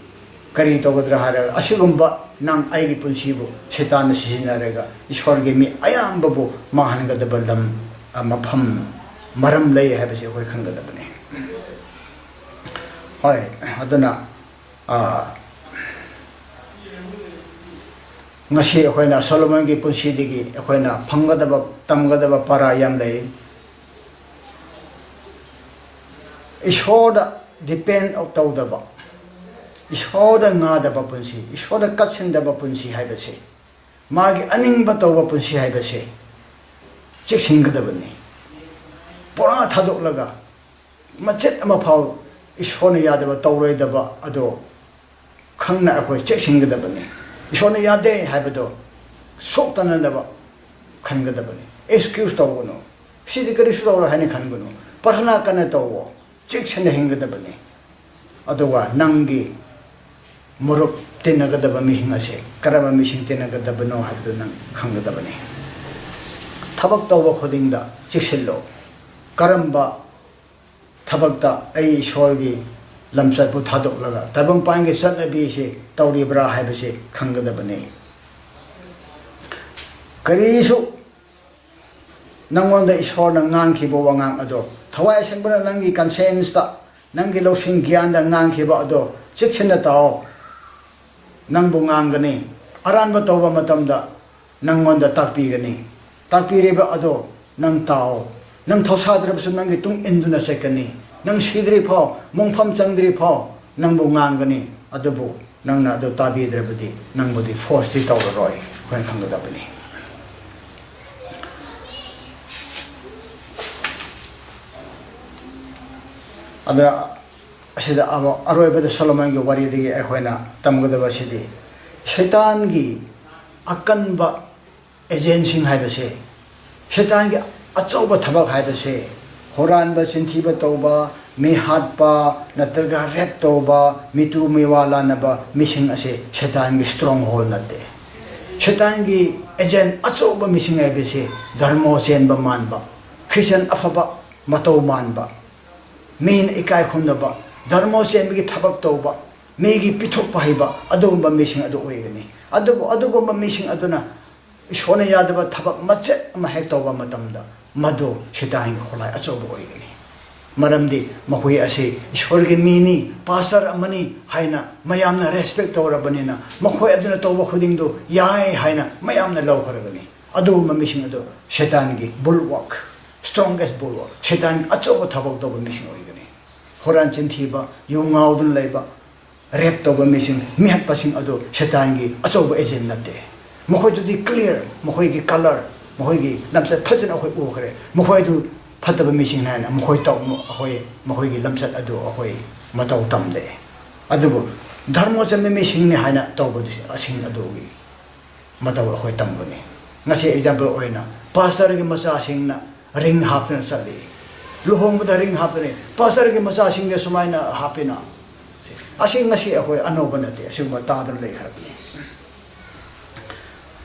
ꯀꯔꯤ ꯇꯧꯒꯗ꯭ꯔꯥ ꯍꯥꯏꯔꯒ, ꯑꯁꯤꯒꯨꯝꯕ ꯅꯪ ꯑꯩꯒꯤ ꯄꯨꯟꯁꯤꯕꯨ ꯁꯩꯇꯥꯟꯅ ꯁꯤꯖꯤꯟꯅꯔꯒ ꯏꯁꯣꯔꯒꯤ ꯃꯤ ꯑꯌꯥꯝꯕꯕꯨ ꯃꯥꯡꯍꯟꯒꯗꯕ ꯂꯝ, ꯑ, ꯃꯐꯝ, ꯃꯔꯝ ꯂꯩ ꯍꯥꯏꯕꯁꯤ ꯑꯩꯈꯣꯏ ꯈꯪꯒꯗꯕꯅꯤ꯫ ꯍꯣꯏ, ꯑꯗꯨꯅ, ꯑ, ꯉꯁꯤ ꯑꯩꯈꯣꯏꯅ ꯁꯣꯂꯣꯃꯣꯟꯒꯤ ꯄꯨꯟꯁꯤꯗꯒꯤ ꯑꯩꯈꯣꯏꯅ ꯐꯪꯒꯗꯕ, ꯇꯝꯒꯗꯕ ꯄꯔꯥ ꯌꯥꯝ ꯂꯩ꯫ ꯏꯁꯣꯔꯗ depend ꯇꯧꯗꯕ, ꯏꯁꯣꯔꯗ ꯉꯥꯗꯕ ꯄꯨꯟꯁꯤ, ꯏꯁꯣꯔꯗ ꯀꯠꯁꯤꯟꯗꯕ ꯄꯨꯟꯁꯤ ꯍꯥꯏꯕꯁꯤ, ꯃꯥꯒꯤ ꯑꯅꯤꯡꯕ ꯇꯧꯕ ꯄꯨꯟꯁꯤ ꯍꯥꯏꯕꯁꯤ ꯆꯦꯛꯁꯤꯟꯒꯗꯕꯅꯤ꯫ ꯄꯨꯔꯥ ꯊꯥꯗꯣꯛꯂꯒ ꯃꯆꯦꯠ ꯑꯃ ꯐꯥꯎ ꯏꯁꯣꯔꯅ ꯌꯥꯗꯕ ꯇꯧꯔꯣꯏꯗꯕ ꯑꯗꯣ ꯈꯪꯅ ꯑꯩꯈꯣꯏ ꯆꯦꯛꯁꯤꯟꯒꯗꯕꯅꯤ꯫ ꯏꯁꯣꯔꯅ ꯌꯥꯗꯦ ꯍꯥꯏꯕꯗꯣ ꯁꯣꯛꯇꯅꯅꯕ ꯈꯟꯒꯗꯕꯅꯤ꯫ Excuse ꯇꯧꯒꯅꯨ, "ꯁꯤꯗꯤ ꯀꯔꯤꯁꯨ ꯇꯧꯔꯣꯏ" ꯍꯥꯏꯅ ꯈꯟꯒꯅꯨ꯫ ꯄ꯭ꯔꯊꯅꯥ ꯀꯟꯅ ꯇꯧꯋꯣ, ꯆꯦꯛꯁꯤꯟꯅ ꯍꯤꯡꯒꯗꯕꯅꯤ꯫ ꯑꯗꯨꯒ ꯅꯪꯒꯤ ꯃꯔꯨꯞ ꯇꯤꯟꯅꯒꯗꯕ ꯃꯤꯁꯤꯡ ꯑꯁꯦ ꯀꯔꯝꯕ ꯃꯤꯁꯤꯡ ꯇꯤꯟꯅꯒꯗꯕꯅꯣ ꯍꯥꯏꯕꯗꯨ ꯅꯪ ꯈꯪꯒꯗꯕꯅꯤ꯫ ꯊꯕꯛ ꯇꯧꯕ ꯈꯨꯗꯤꯡꯗ ꯆꯦꯛꯁꯤꯜꯂꯣ꯫ ꯀꯔꯝꯕ ꯊꯕꯛꯇ ꯑꯩ ꯏꯁꯣꯔꯒꯤ ꯂꯝꯆꯠꯄꯨ ꯊꯥꯗꯣꯛꯂꯒ ꯇꯥꯏꯕꯪꯄꯥꯟꯒꯤ ꯆꯠꯅꯕꯤꯁꯤ ꯇꯧꯔꯤꯕ꯭ꯔꯥ ꯍꯥꯏꯕꯁꯤ ꯈꯪꯒꯗꯕꯅꯤ꯫ ꯀꯔꯤꯁꯨ ꯅꯪꯉꯣꯟꯗ ꯏꯁꯣꯔꯅ ꯉꯥꯡꯈꯤꯕ ꯋꯥꯉꯥꯡ ꯑꯗꯣ, ꯊꯋꯥꯏ ꯑꯁꯦꯡꯕꯅ ꯅꯪꯒꯤ conscienceꯇ, ꯅꯪꯒꯤ ꯂꯧꯁꯤꯡ ꯒ꯭ꯌꯥꯟꯗ ꯉꯥꯡꯈꯤꯕ ꯑꯗꯣ ꯆꯦꯛꯁꯤꯟꯅ ꯇꯥꯎ꯫ ꯅꯪꯕꯨ ꯉꯥꯡꯒꯅꯤ꯫ ꯑꯔꯥꯟꯕ ꯇꯧꯕ ꯃꯇꯝꯗ ꯅꯪꯉꯣꯟꯗ ꯇꯥꯛꯄꯤꯒꯅꯤ꯫ ꯇꯥꯛꯄꯤꯔꯤꯕ ꯑꯗꯣ ꯅꯪ ꯇꯥꯎ꯫ ꯅꯪ ꯊꯧꯁꯥꯗ꯭ꯔꯕꯁꯨ ꯅꯪꯒꯤ ꯇꯨꯡ ꯏꯟꯗꯨꯅ ꯆꯠꯀꯅꯤ꯫ ꯅꯪ ꯁꯤꯗ꯭ꯔꯤ ꯐꯥꯎ, ꯃꯣꯡꯐꯝ ꯆꯪꯗ꯭ꯔꯤ ꯐꯥꯎ ꯅꯪꯕꯨ ꯉꯥꯡꯒꯅꯤ꯫ ꯑꯗꯨꯕꯨ ꯅꯪꯅ ꯑꯗꯨ ꯇꯥꯕꯤꯗ꯭ꯔꯕꯗꯤ ꯅꯪꯕꯨꯗꯤ forceꯇꯤ ꯇꯧꯔꯔꯣꯏ꯫ ꯑꯩꯈꯣꯏꯅ ꯈꯪꯒꯗꯕꯅꯤ꯫ ꯑꯗꯨꯅ ꯑꯁꯤꯗ ꯑꯃ ꯑꯔꯣꯏꯕꯗ ꯁꯣꯂꯣꯃꯣꯟꯒꯤ ꯋꯥꯔꯤꯗꯒꯤ ꯑꯩꯈꯣꯏꯅ ꯇꯝꯒꯗꯕꯁꯤꯗꯤ, ꯁꯩꯇꯥꯟꯒꯤ ꯑꯀꯟꯕ agentꯁꯤꯡ ꯍꯥꯏꯕꯁꯦ, ꯁꯩꯇꯥꯟꯒꯤ ꯑꯆꯧꯕ ꯊꯕꯛ ꯍꯥꯏꯕꯁꯦ, ꯍꯨꯔꯥꯟꯕ, ꯆꯤꯟꯊꯤꯕ ꯇꯧꯕ, ꯃꯤ ꯍꯥꯠꯄ ꯅꯠꯇ꯭ꯔꯒ ꯔꯦꯞ ꯇꯧꯕ, ꯃꯤꯇꯨ ꯃꯤꯋꯥ ꯂꯥꯟꯅꯕ ꯃꯤꯁꯤꯡ ꯑꯁꯦ ꯁꯩꯇꯥꯟꯒꯤ ꯁ꯭ꯇꯔꯣꯡ ꯍꯣꯜ ꯅꯠꯇꯦ꯫ ꯁꯩꯇꯥꯟꯒꯤ ꯑꯦꯖꯦꯟ ꯑꯆꯧꯕ ꯃꯤꯁꯤꯡ ꯍꯥꯏꯕꯁꯤ ꯙꯔꯃꯣ ꯆꯦꯟꯕ ꯃꯥꯟꯕ, ꯈ꯭ꯔꯤꯁꯇꯤꯌꯥꯟ ꯑꯐꯕ ꯃꯇꯧ ꯃꯥꯟꯕ, ꯃꯤꯅ ꯏꯀꯥꯏ ꯈꯨꯝꯅꯕ, ꯙꯔꯃꯣ ꯆꯦꯟꯕꯒꯤ ꯊꯕꯛ ꯇꯧꯕ, ꯃꯤꯒꯤ ꯄꯤꯊꯣꯛꯄ ꯍꯩꯕ, ꯑꯗꯨꯒꯨꯝꯕ ꯃꯤꯁꯤꯡ ꯑꯗꯨ ꯑꯣꯏꯒꯅꯤ꯫ ꯑꯗꯨꯕꯨ ꯑꯗꯨꯒꯨꯝꯕ ꯃꯤꯁꯤꯡ ꯑꯗꯨꯅ ꯏꯁꯣꯔꯅ ꯌꯥꯗꯕ ꯊꯕꯛ ꯃꯆꯦꯠ ꯑꯃ ꯍꯦꯛ ꯇꯧꯕ ꯃꯇꯝꯗ, ꯃꯗꯨ ꯁꯩꯇꯥꯟꯒꯤ ꯈꯨꯠꯂꯥꯏ ꯑꯆꯧꯕ ꯑꯣꯏꯒꯅꯤ꯫ ꯃꯔꯝꯗꯤ ꯃꯈꯣꯏ ꯑꯁꯤ ꯏꯁꯣꯔꯒꯤ ꯃꯤꯅꯤ, ꯄꯥꯁꯇꯔ ꯑꯃꯅꯤ ꯍꯥꯏꯅ ꯃꯌꯥꯝꯅ ꯔꯦꯁꯄꯦꯛ ꯇꯧꯔꯕꯅꯤꯅ, ꯃꯈꯣꯏ ꯑꯗꯨꯅ ꯇꯧꯕ ꯈꯨꯗꯤꯡꯗꯨ ꯌꯥꯏ ꯍꯥꯏꯅ ꯃꯌꯥꯝꯅ ꯂꯧꯈ꯭ꯔꯒꯅꯤ꯫ ꯑꯗꯨꯒꯨꯝꯕ ꯃꯤꯁꯤꯡ ꯑꯗꯨ ꯁꯩꯇꯥꯟꯒꯤ ꯕꯨꯜꯋꯥꯛ, ꯁ꯭ꯇꯔꯣꯡꯒꯦꯁ ꯕꯨꯜꯋꯥꯛ, ꯁꯩꯇꯥꯟꯒꯤ ꯑꯆꯧꯕ ꯊꯕꯛ ꯇꯧꯕ ꯃꯤꯁꯤꯡ ꯑꯣꯏꯒꯅꯤ꯫ ꯍꯨꯔꯥꯟ ꯆꯤꯟꯊꯤꯕ, ꯌꯨ ꯉꯥꯎꯗꯨꯅ ꯂꯩꯕ, ꯔꯦꯞ ꯇꯧꯕ ꯃꯤꯁꯤꯡ, ꯃꯤꯍꯥꯠꯄꯁꯤꯡ ꯑꯗꯨ ꯁꯩꯇꯥꯟꯒꯤ ꯑꯆꯧꯕ ꯑꯦꯖꯦꯟ ꯅꯠꯇꯦ꯫ ꯃꯈꯣꯏꯗꯨꯗꯤ ꯀ꯭ꯂꯤꯌꯥꯔ, ꯃꯈꯣꯏꯒꯤ ꯀꯂꯔ, ꯃꯈꯣꯏꯒꯤ ꯂꯝꯆꯠ ꯐꯖꯅ ꯑꯩꯈꯣꯏ ꯎꯈ꯭ꯔꯦ꯫ ꯃꯈꯣꯏꯗꯨ ꯐꯠꯇꯕ ꯃꯤꯁꯤꯡ ꯍꯥꯏꯅ ꯃꯈꯣꯏ ꯇꯧ-, ꯑꯩꯈꯣꯏ ꯃꯈꯣꯏꯒꯤ ꯂꯝꯆꯠ ꯑꯗꯨ ꯑꯩꯈꯣꯏ ꯃꯇꯧ ꯇꯝꯗꯦ꯫ ꯑꯗꯨꯕꯨ ꯙꯔꯃ ꯆꯟꯕ ꯃꯤꯁꯤꯡꯅꯤ ꯍꯥꯏꯅ ꯇꯧꯕꯗꯨ ꯑꯁꯤꯡ ꯑꯗꯨꯒꯤ ꯃꯇꯧ ꯑꯩꯈꯣꯏ ꯇꯝꯒꯅꯤ꯫ ꯉꯁꯤ ꯑꯦꯛꯖꯥꯝꯄꯜ ꯑꯣꯏꯅ ꯄꯥꯁꯇꯔꯒꯤ ꯃꯆꯥꯁꯤꯡꯅ ꯔꯤꯡ ꯍꯥꯞꯇꯨꯅ ꯆꯠꯂꯤ꯫ ꯂꯨꯍꯣꯡꯕꯗ ꯔꯤꯡ ꯍꯥꯞꯇꯨꯅ, ꯄꯥꯁꯇꯔꯒꯤ ꯃꯆꯥꯁꯤꯡꯗ ꯁꯨꯃꯥꯏꯅ ꯍꯥꯞꯄꯤꯅ꯫ ꯑꯁꯤ ꯉꯁꯤ ꯑꯩꯈꯣꯏ ꯑꯅꯧꯕ ꯅꯠꯇꯦ, ꯑꯁꯤꯒꯨꯝꯕ ꯇꯥꯗꯨꯅ ꯂꯩꯈ꯭ꯔꯕꯅꯤ꯫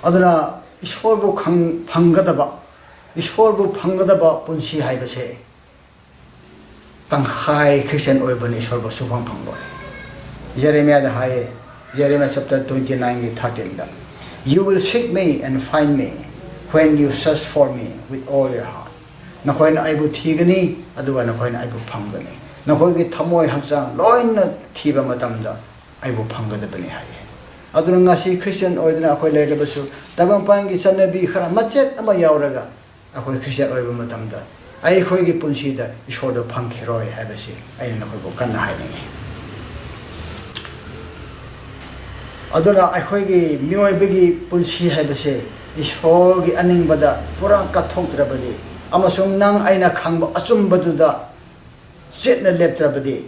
ꯑꯗꯨꯅ ꯏꯁꯣꯔꯕꯨ ꯈꯪ-, ꯐꯪꯒꯗꯕ, ꯏꯁꯣꯔꯕꯨ ꯐꯪꯒꯗꯕ ꯄꯨꯟꯁꯤ ꯍꯥꯏꯕꯁꯦ ꯇꯪꯈꯥꯏ ꯈ꯭ꯔꯤꯁꯇꯤꯌꯥꯟ ꯑꯣꯏꯕꯅ ꯏꯁꯣꯔꯕꯨ ꯁꯨꯐꯪ ꯐꯪꯂꯣꯏ꯫ ꯖꯦꯔꯦꯃꯤꯌꯥꯗ ꯍꯥꯏꯌꯦ, ꯖꯦꯔꯦꯃꯤꯌꯥ chapter twenty nine ꯒꯤ thirteen the, "You will seek me and find me when you search for me with all your heart." ꯅꯈꯣꯏꯅ ꯑꯩꯕꯨ ꯊꯤꯒꯅꯤ, ꯑꯗꯨꯒ ꯅꯈꯣꯏꯅ ꯑꯩꯕꯨ ꯐꯪꯒꯅꯤ꯫ ꯅꯈꯣꯏꯒꯤ ꯊꯃꯣꯏ ꯍꯛꯆꯥꯡ ꯂꯣꯏꯅ ꯊꯤꯕ ꯃꯇꯝꯗ ꯑꯩꯕꯨ ꯐꯪꯒꯗꯕꯅꯤ ꯍꯥꯏꯌꯦ꯫ ꯑꯗꯨꯅ ꯉꯁꯤ ꯈ꯭ꯔꯤꯁꯇꯤꯌꯥꯟ ꯑꯣꯏꯗꯨꯅ ꯑꯩꯈꯣꯏ ꯂꯩꯔꯕꯁꯨ, ꯇꯥꯏꯕꯪꯄꯥꯟꯒꯤ ꯆꯠꯅꯕꯤ ꯈꯔ ꯃꯆꯦꯠ ꯑꯃ ꯌꯥꯎꯔꯒ ꯑꯩꯈꯣꯏ ꯈ꯭ꯔꯤꯁꯇꯤꯌꯥꯟ ꯑꯣꯏꯕ ꯃꯇꯝꯗ ꯑꯩꯈꯣꯏꯒꯤ ꯄꯨꯟꯁꯤꯗ ꯏꯁꯣꯔꯗꯣ ꯐꯪꯈꯤꯔꯣꯏ ꯍꯥꯏꯕꯁꯤ ꯑꯩꯅ ꯅꯈꯣꯏꯕꯨ ꯀꯟꯅ ꯍꯥꯏꯅꯤꯡꯉꯤ꯫ ꯑꯗꯨꯅ ꯑꯩꯈꯣꯏꯒꯤ ꯃꯤꯑꯣꯏꯕꯒꯤ ꯄꯨꯟꯁꯤ ꯍꯥꯏꯕꯁꯦ ꯏꯁꯣꯔꯒꯤ ꯑꯅꯤꯡꯕꯗ ꯄꯨꯔꯥ ꯀꯠꯊꯣꯛꯇ꯭ꯔꯕꯗꯤ, ꯑꯃꯁꯨꯡ ꯅꯪ ꯑꯩꯅ ꯈꯪꯕ ꯑꯆꯨꯝꯕꯗꯨꯗ ꯆꯦꯠꯅ ꯂꯦꯞꯇ꯭ꯔꯕꯗꯤ,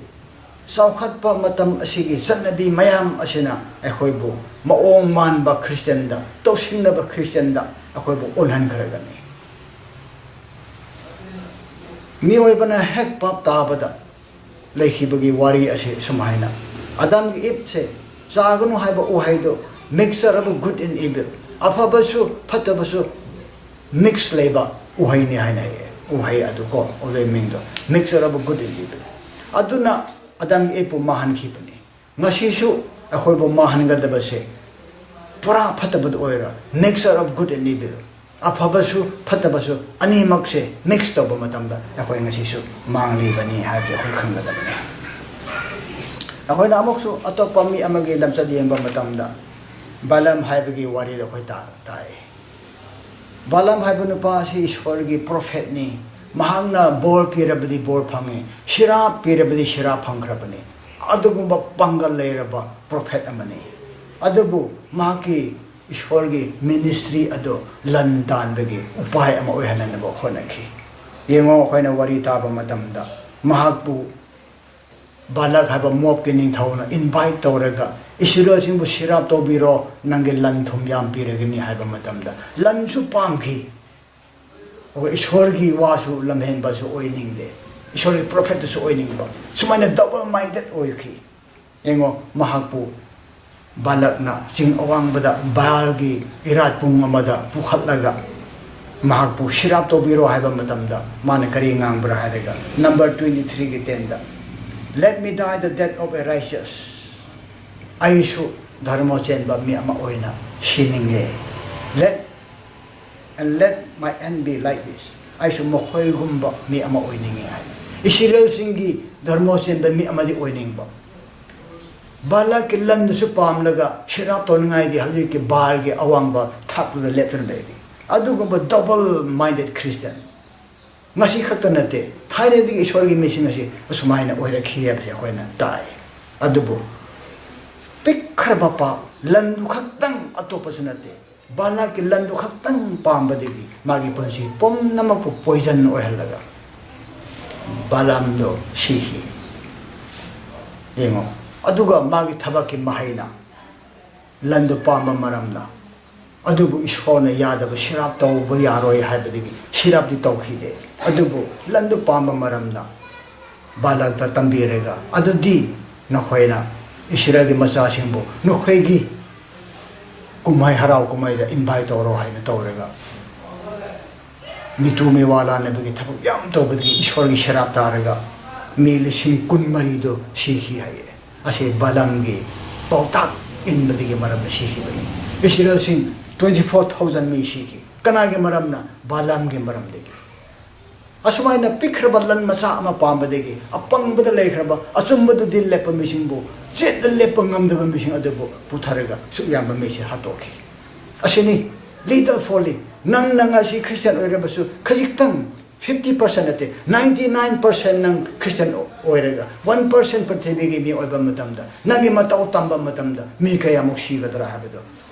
ꯆꯥꯎꯈꯠꯄ ꯃꯇꯝ ꯑꯁꯤꯒꯤ ꯆꯠꯅꯕꯤ ꯃꯌꯥꯝ ꯑꯁꯤꯅ ꯑꯩꯈꯣꯏꯕꯨ ꯃꯑꯣꯡ ꯃꯥꯟꯕ ꯈ꯭ꯔꯤꯁꯇꯤꯌꯥꯟꯗ, ꯇꯧꯁꯤꯟꯅꯕ ꯈ꯭ꯔꯤꯁꯇꯤꯌꯥꯟꯗ ꯑꯩꯈꯣꯏꯕꯨ ꯑꯣꯟꯍꯟꯈ꯭ꯔꯒꯅꯤ꯫ ꯃꯤꯑꯣꯏꯕꯅ ꯍꯦꯛ ꯄꯥꯞ ꯇꯥꯕꯗ, ꯂꯩꯈꯤꯕꯒꯤ ꯋꯥꯔꯤ ꯑꯁꯤ ꯁꯨꯃꯥꯏꯅ, ꯑꯗꯥꯝꯒꯤ ꯏꯞꯁꯦ ꯆꯥꯒꯅꯨ ꯍꯥꯏꯕ ꯎꯍꯩꯗꯣ, mixture of good and evil, ꯑꯐꯕꯁꯨ ꯐꯠꯇꯕꯁꯨ mix ꯂꯩꯕ ꯎꯍꯩꯅꯤ ꯍꯥꯏꯅ ꯍꯥꯏꯌꯦ꯫ ꯎꯍꯩ ꯑꯗꯨ ꯀꯣ, ꯎꯍꯩ ꯃꯤꯡꯗꯣ mixture of good and evil꯫ ꯑꯗꯨꯅ ꯑꯗꯥꯝꯒꯤ ꯏꯞꯄꯨ ꯃꯥꯡꯍꯟꯈꯤꯕꯅꯤ꯫ ꯉꯁꯤꯁꯨ ꯑꯩꯈꯣꯏꯕꯨ ꯃꯥꯡꯍꯟꯒꯗꯕꯁꯦ ꯄꯨꯔꯥ ꯐꯠꯇꯕꯗꯨ ꯑꯣꯏꯔꯣ, mixture of good and evil, ꯑꯐꯕꯁꯨ ꯐꯠꯇꯕꯁꯨ ꯑꯅꯤꯃꯛꯁꯦ mix ꯇꯧꯕ ꯃꯇꯝꯗ ꯑꯩꯈꯣꯏ ꯉꯁꯤꯁꯨ ꯃꯥꯡꯂꯤꯕꯅꯤ ꯍꯥꯏꯕꯁꯦ ꯑꯩꯈꯣꯏ ꯈꯪꯒꯗꯕꯅꯤ꯫ ꯑꯩꯈꯣꯏꯅ ꯑꯃꯨꯛꯁꯨ ꯑꯇꯣꯞꯄ ꯃꯤ ꯑꯃꯒꯤ ꯂꯝꯆꯠ ꯌꯦꯡꯕ ꯃꯇꯝꯗ ꯕꯥꯂꯥꯝ ꯍꯥꯏꯕꯒꯤ ꯋꯥꯔꯤꯗ ꯑꯩꯈꯣꯏ ꯇꯥ-, ꯇꯥꯏ꯫ ꯕꯥꯂꯥꯝ ꯍꯥꯏꯕ ꯅꯨꯄꯥ ꯑꯁꯤ ꯏꯁꯣꯔꯒꯤ prophetꯅꯤ꯫ ꯃꯍꯥꯛꯅ ꯕꯣꯔ ꯄꯤꯔꯕꯗꯤ ꯕꯣꯔ ꯐꯪꯉꯤ, ꯁꯤꯔꯥꯞ ꯄꯤꯔꯕꯗꯤ ꯁꯤꯔꯥꯞ ꯐꯪꯈ꯭ꯔꯕꯅꯤ꯫ ꯑꯗꯨꯒꯨꯝꯕ ꯄꯥꯡꯒꯜ ꯂꯩꯔꯕ prophet ꯑꯃꯅꯤ꯫ ꯑꯗꯨꯕꯨ ꯃꯍꯥꯛꯀꯤ ꯏꯁꯣꯔꯒꯤ ministry ꯑꯗꯨ ꯂꯟ ꯗꯥꯟꯕꯒꯤ ꯎꯄꯥꯏ ꯑꯃ ꯑꯣꯏꯍꯟꯅꯅꯕ ꯍꯣꯠꯅꯈꯤ꯫ ꯌꯦꯡꯉꯣ, ꯑꯩꯈꯣꯏꯅ ꯋꯥꯔꯤ ꯇꯥꯕ ꯃꯇꯝꯗ ꯃꯍꯥꯛꯄꯨ ꯕꯥꯂꯛ ꯍꯥꯏꯕ ꯃꯣꯞꯀꯤ ꯅꯤꯡꯊꯧꯅ invite ꯇꯧꯔꯒ, "ꯏꯁꯔꯥꯌꯦꯜꯁꯤꯡꯕꯨ ꯁꯤꯔꯥꯞ ꯇꯧꯕꯤꯔꯣ, ꯅꯪꯒꯤ ꯂꯟ ꯊꯨꯝ ꯌꯥꯝ ꯄꯤꯔꯒꯅꯤ" ꯍꯥꯏꯕ ꯃꯇꯝꯗ ꯂꯟꯁꯨ ꯄꯥꯝꯈꯤ, ꯑꯗꯨꯒ ꯏꯁꯣꯔꯒꯤ ꯋꯥꯁꯨ ꯂꯝꯍꯦꯟꯕꯁꯨ ꯑꯣꯏꯅꯤꯡꯗꯦ, ꯏꯁꯣꯔꯒꯤ prophetꯇꯁꯨ ꯑꯣꯏꯅꯤꯡꯕ, ꯁꯨꯃꯥꯏꯅ double minded ꯑꯣꯏꯈꯤ꯫ ꯌꯦꯡꯉꯣ, ꯃꯍꯥꯛꯄꯨ ꯕꯥꯂꯛꯅ ꯆꯤꯡ ꯑꯋꯥꯡꯕꯗ ꯕꯥꯜꯒꯤ ꯏꯔꯥꯠ ꯄꯨꯡ ꯑꯃꯗ ꯄꯨꯈꯠꯂꯒ ꯃꯍꯥꯛꯄꯨ ꯁꯤꯔꯥꯞ ꯇꯧꯕꯤꯔꯣ ꯍꯥꯏꯕ ꯃꯇꯝꯗ ꯃꯥꯅ ꯀꯔꯤ ꯉꯥꯡꯕ꯭ꯔꯥ ꯍꯥꯏꯔꯒ, number twenty threeꯒꯤ tenꯗ, "Let me die the death of a righteous." ꯑꯩꯁꯨ ꯙꯔꯃ ꯆꯦꯟꯕ ꯃꯤ ꯑꯃ ꯑꯣꯏꯅ ꯁꯤꯅꯤꯡꯉꯦ꯫ "Let, and let my end be like this." ꯑꯩꯁꯨ ꯃꯈꯣꯏꯒꯨꯝꯕ ꯃꯤ ꯑꯃ ꯑꯣꯏꯅꯤꯡꯉꯦ ꯍꯥꯏꯅ, ꯏꯁꯔꯥꯌꯦꯜꯁꯤꯡꯒꯤ ꯙꯔꯃ ꯆꯦꯟꯕ ꯃꯤ ꯑꯃꯗꯤ ꯑꯣꯏꯅꯤꯡꯕ꯫ ꯕꯥꯂꯛꯀꯤ ꯂꯟꯗꯨꯁꯨ ꯄꯥꯝꯂꯒ ꯁꯤꯔꯥꯞ ꯇꯧꯅꯤꯡꯉꯥꯏꯗꯤ ꯍꯧꯖꯤꯛꯀꯤ ꯕꯥꯜꯒꯤ ꯑꯋꯥꯡꯕ ꯊꯥꯛꯇꯨꯗ ꯂꯦꯞꯇꯨꯅ ꯂꯩꯔꯤ꯫ ꯑꯗꯨꯒꯨꯝꯕ double minded Christian ꯉꯁꯤ ꯈꯛꯇ ꯅꯠꯇꯦ, ꯊꯥꯏꯅꯗꯒꯤ ꯏꯁꯣꯔꯒꯤ ꯃꯤꯁꯤꯡ ꯑꯁꯤ ꯑꯁꯨꯃꯥꯏꯅ ꯑꯣꯏꯔꯛꯈꯤ ꯍꯥꯏꯕꯁꯦ ꯑꯩꯈꯣꯏꯅ ꯇꯥꯏ꯫ ꯑꯗꯨꯕꯨ ꯄꯤꯛꯈ꯭ꯔꯕ ꯄꯥꯞ, ꯂꯟꯗꯨ ꯈꯛꯇꯪ, ꯑꯇꯣꯞꯄꯁꯨ ꯅꯠꯇꯦ, ꯕꯥꯂꯥꯛꯀꯤ ꯂꯟꯗꯨ ꯈꯛꯇꯪ ꯄꯥꯝꯕꯗꯒꯤ ꯃꯥꯒꯤ ꯄꯨꯟꯁꯤ ꯄꯨꯝꯅꯃꯛꯄꯨ poison ꯑꯣꯏꯍꯜꯂꯒ ꯕꯥꯂꯥꯝꯗꯣ ꯁꯤꯈꯤ꯫ ꯌꯦꯡꯉꯣ, ꯑꯗꯨꯒ ꯃꯥꯒꯤ ꯊꯕꯛꯀꯤ ꯃꯍꯩꯅ ꯂꯟꯗꯨ ꯄꯥꯝꯕ ꯃꯔꯝꯅ, ꯑꯗꯨꯕꯨ ꯏꯁꯣꯔꯅ ꯌꯥꯗꯕ, ꯁꯤꯔꯥꯞ ꯇꯧꯕ ꯌꯥꯔꯣꯏ ꯍꯥꯏꯕꯗꯒꯤ ꯁꯤꯔꯥꯞꯇꯤ ꯇꯧꯈꯤꯗꯦ꯫ ꯑꯗꯨꯕꯨ ꯂꯟꯗꯨ ꯄꯥꯝꯕ ꯃꯔꯝꯅ ꯕꯥꯂꯥꯛꯇ ꯇꯝꯕꯤꯔꯒ, ꯑꯗꯨꯗꯤ ꯅꯈꯣꯏꯅ ꯏꯁꯔꯥꯌꯦꯜꯒꯤ ꯃꯆꯥꯁꯤꯡꯕꯨ ꯅꯈꯣꯏꯒꯤ ꯀꯨꯝꯍꯩ, ꯍꯔꯥꯎ ꯀꯨꯝꯍꯩꯗ invite ꯇꯧꯔꯣ ꯍꯥꯏꯅ ꯇꯧꯔꯒ, ꯃꯤꯇꯨ ꯃꯤꯋꯥ ꯂꯥꯟꯅꯕꯒꯤ ꯊꯕꯛ ꯌꯥꯝ ꯇꯧꯕꯗꯒꯤ ꯏꯁꯣꯔꯒꯤ ꯁꯦꯔꯥꯞ ꯇꯥꯔꯒ ꯃꯤ ꯂꯤꯁꯤꯡ ꯀꯨꯟꯃꯔꯤꯗꯨ ꯁꯤꯈꯤ ꯍꯥꯏꯌꯦ꯫ ꯑꯁꯤ ꯕꯥꯂꯥꯝꯒꯤ ꯄꯥꯎꯇꯥꯛ ꯏꯟꯕꯗꯒꯤ ꯃꯔꯝꯅ ꯁꯤꯈꯤꯕꯅꯤ꯫ ꯏꯁꯔꯥꯌꯦꯜꯁꯤꯡ twenty four thousand ꯃꯤ ꯁꯤꯈꯤ꯫ ꯀꯅꯥꯒꯤ ꯃꯔꯝꯅ? ꯕꯥꯂꯥꯝꯒꯤ ꯃꯔꯝꯗꯒꯤ꯫ ꯑꯁꯨꯃꯥꯏꯅ ꯄꯤꯛꯈ꯭ꯔꯕ ꯂꯟ ꯃꯆꯥ ꯑꯃ ꯄꯥꯝꯕꯗꯒꯤ ꯑꯄꯪꯕꯗ ꯂꯩꯈ꯭ꯔꯕ, ꯑꯆꯨꯝꯕꯗꯗꯤ ꯂꯦꯞꯄ ꯃꯤꯁꯤꯡꯕꯨ, ꯆꯦꯠꯅ ꯂꯦꯞꯄ ꯉꯝꯗꯕ ꯃꯤꯁꯤꯡ ꯑꯗꯨꯕꯨ ꯄꯨꯊꯔꯒ ꯁꯨꯛ ꯌꯥꯝꯕ ꯃꯤꯁꯦ ꯍꯥꯠꯇꯣꯛꯈꯤ꯫ ꯑꯁꯤꯅꯤ, little folly꯫ ꯅꯪꯅ ꯉꯁꯤ ꯈ꯭ꯔꯤꯁꯇꯤꯌꯥꯟ ꯑꯣꯏꯔꯕꯁꯨ, ꯈꯖꯤꯛꯇꯪ, fifty percent ꯅꯠꯇꯦ, ninety nine percent ꯅꯪ ꯈ꯭ꯔꯤꯁꯇꯤꯌꯥꯟ ꯑꯣꯏꯔꯒ, one percent ꯄ꯭ꯔꯤꯊꯤꯕꯤꯒꯤ ꯃꯤ ꯑꯣꯏꯕ ꯃꯇꯝꯗ, ꯅꯪꯒꯤ ꯃꯇꯧ ꯇꯝꯕ ꯃꯇꯝꯗ, ꯃꯤ ꯀꯌꯥꯃꯨꯛ ꯁꯤꯒꯗ꯭ꯔꯥ ꯍꯥꯏꯕꯗꯣ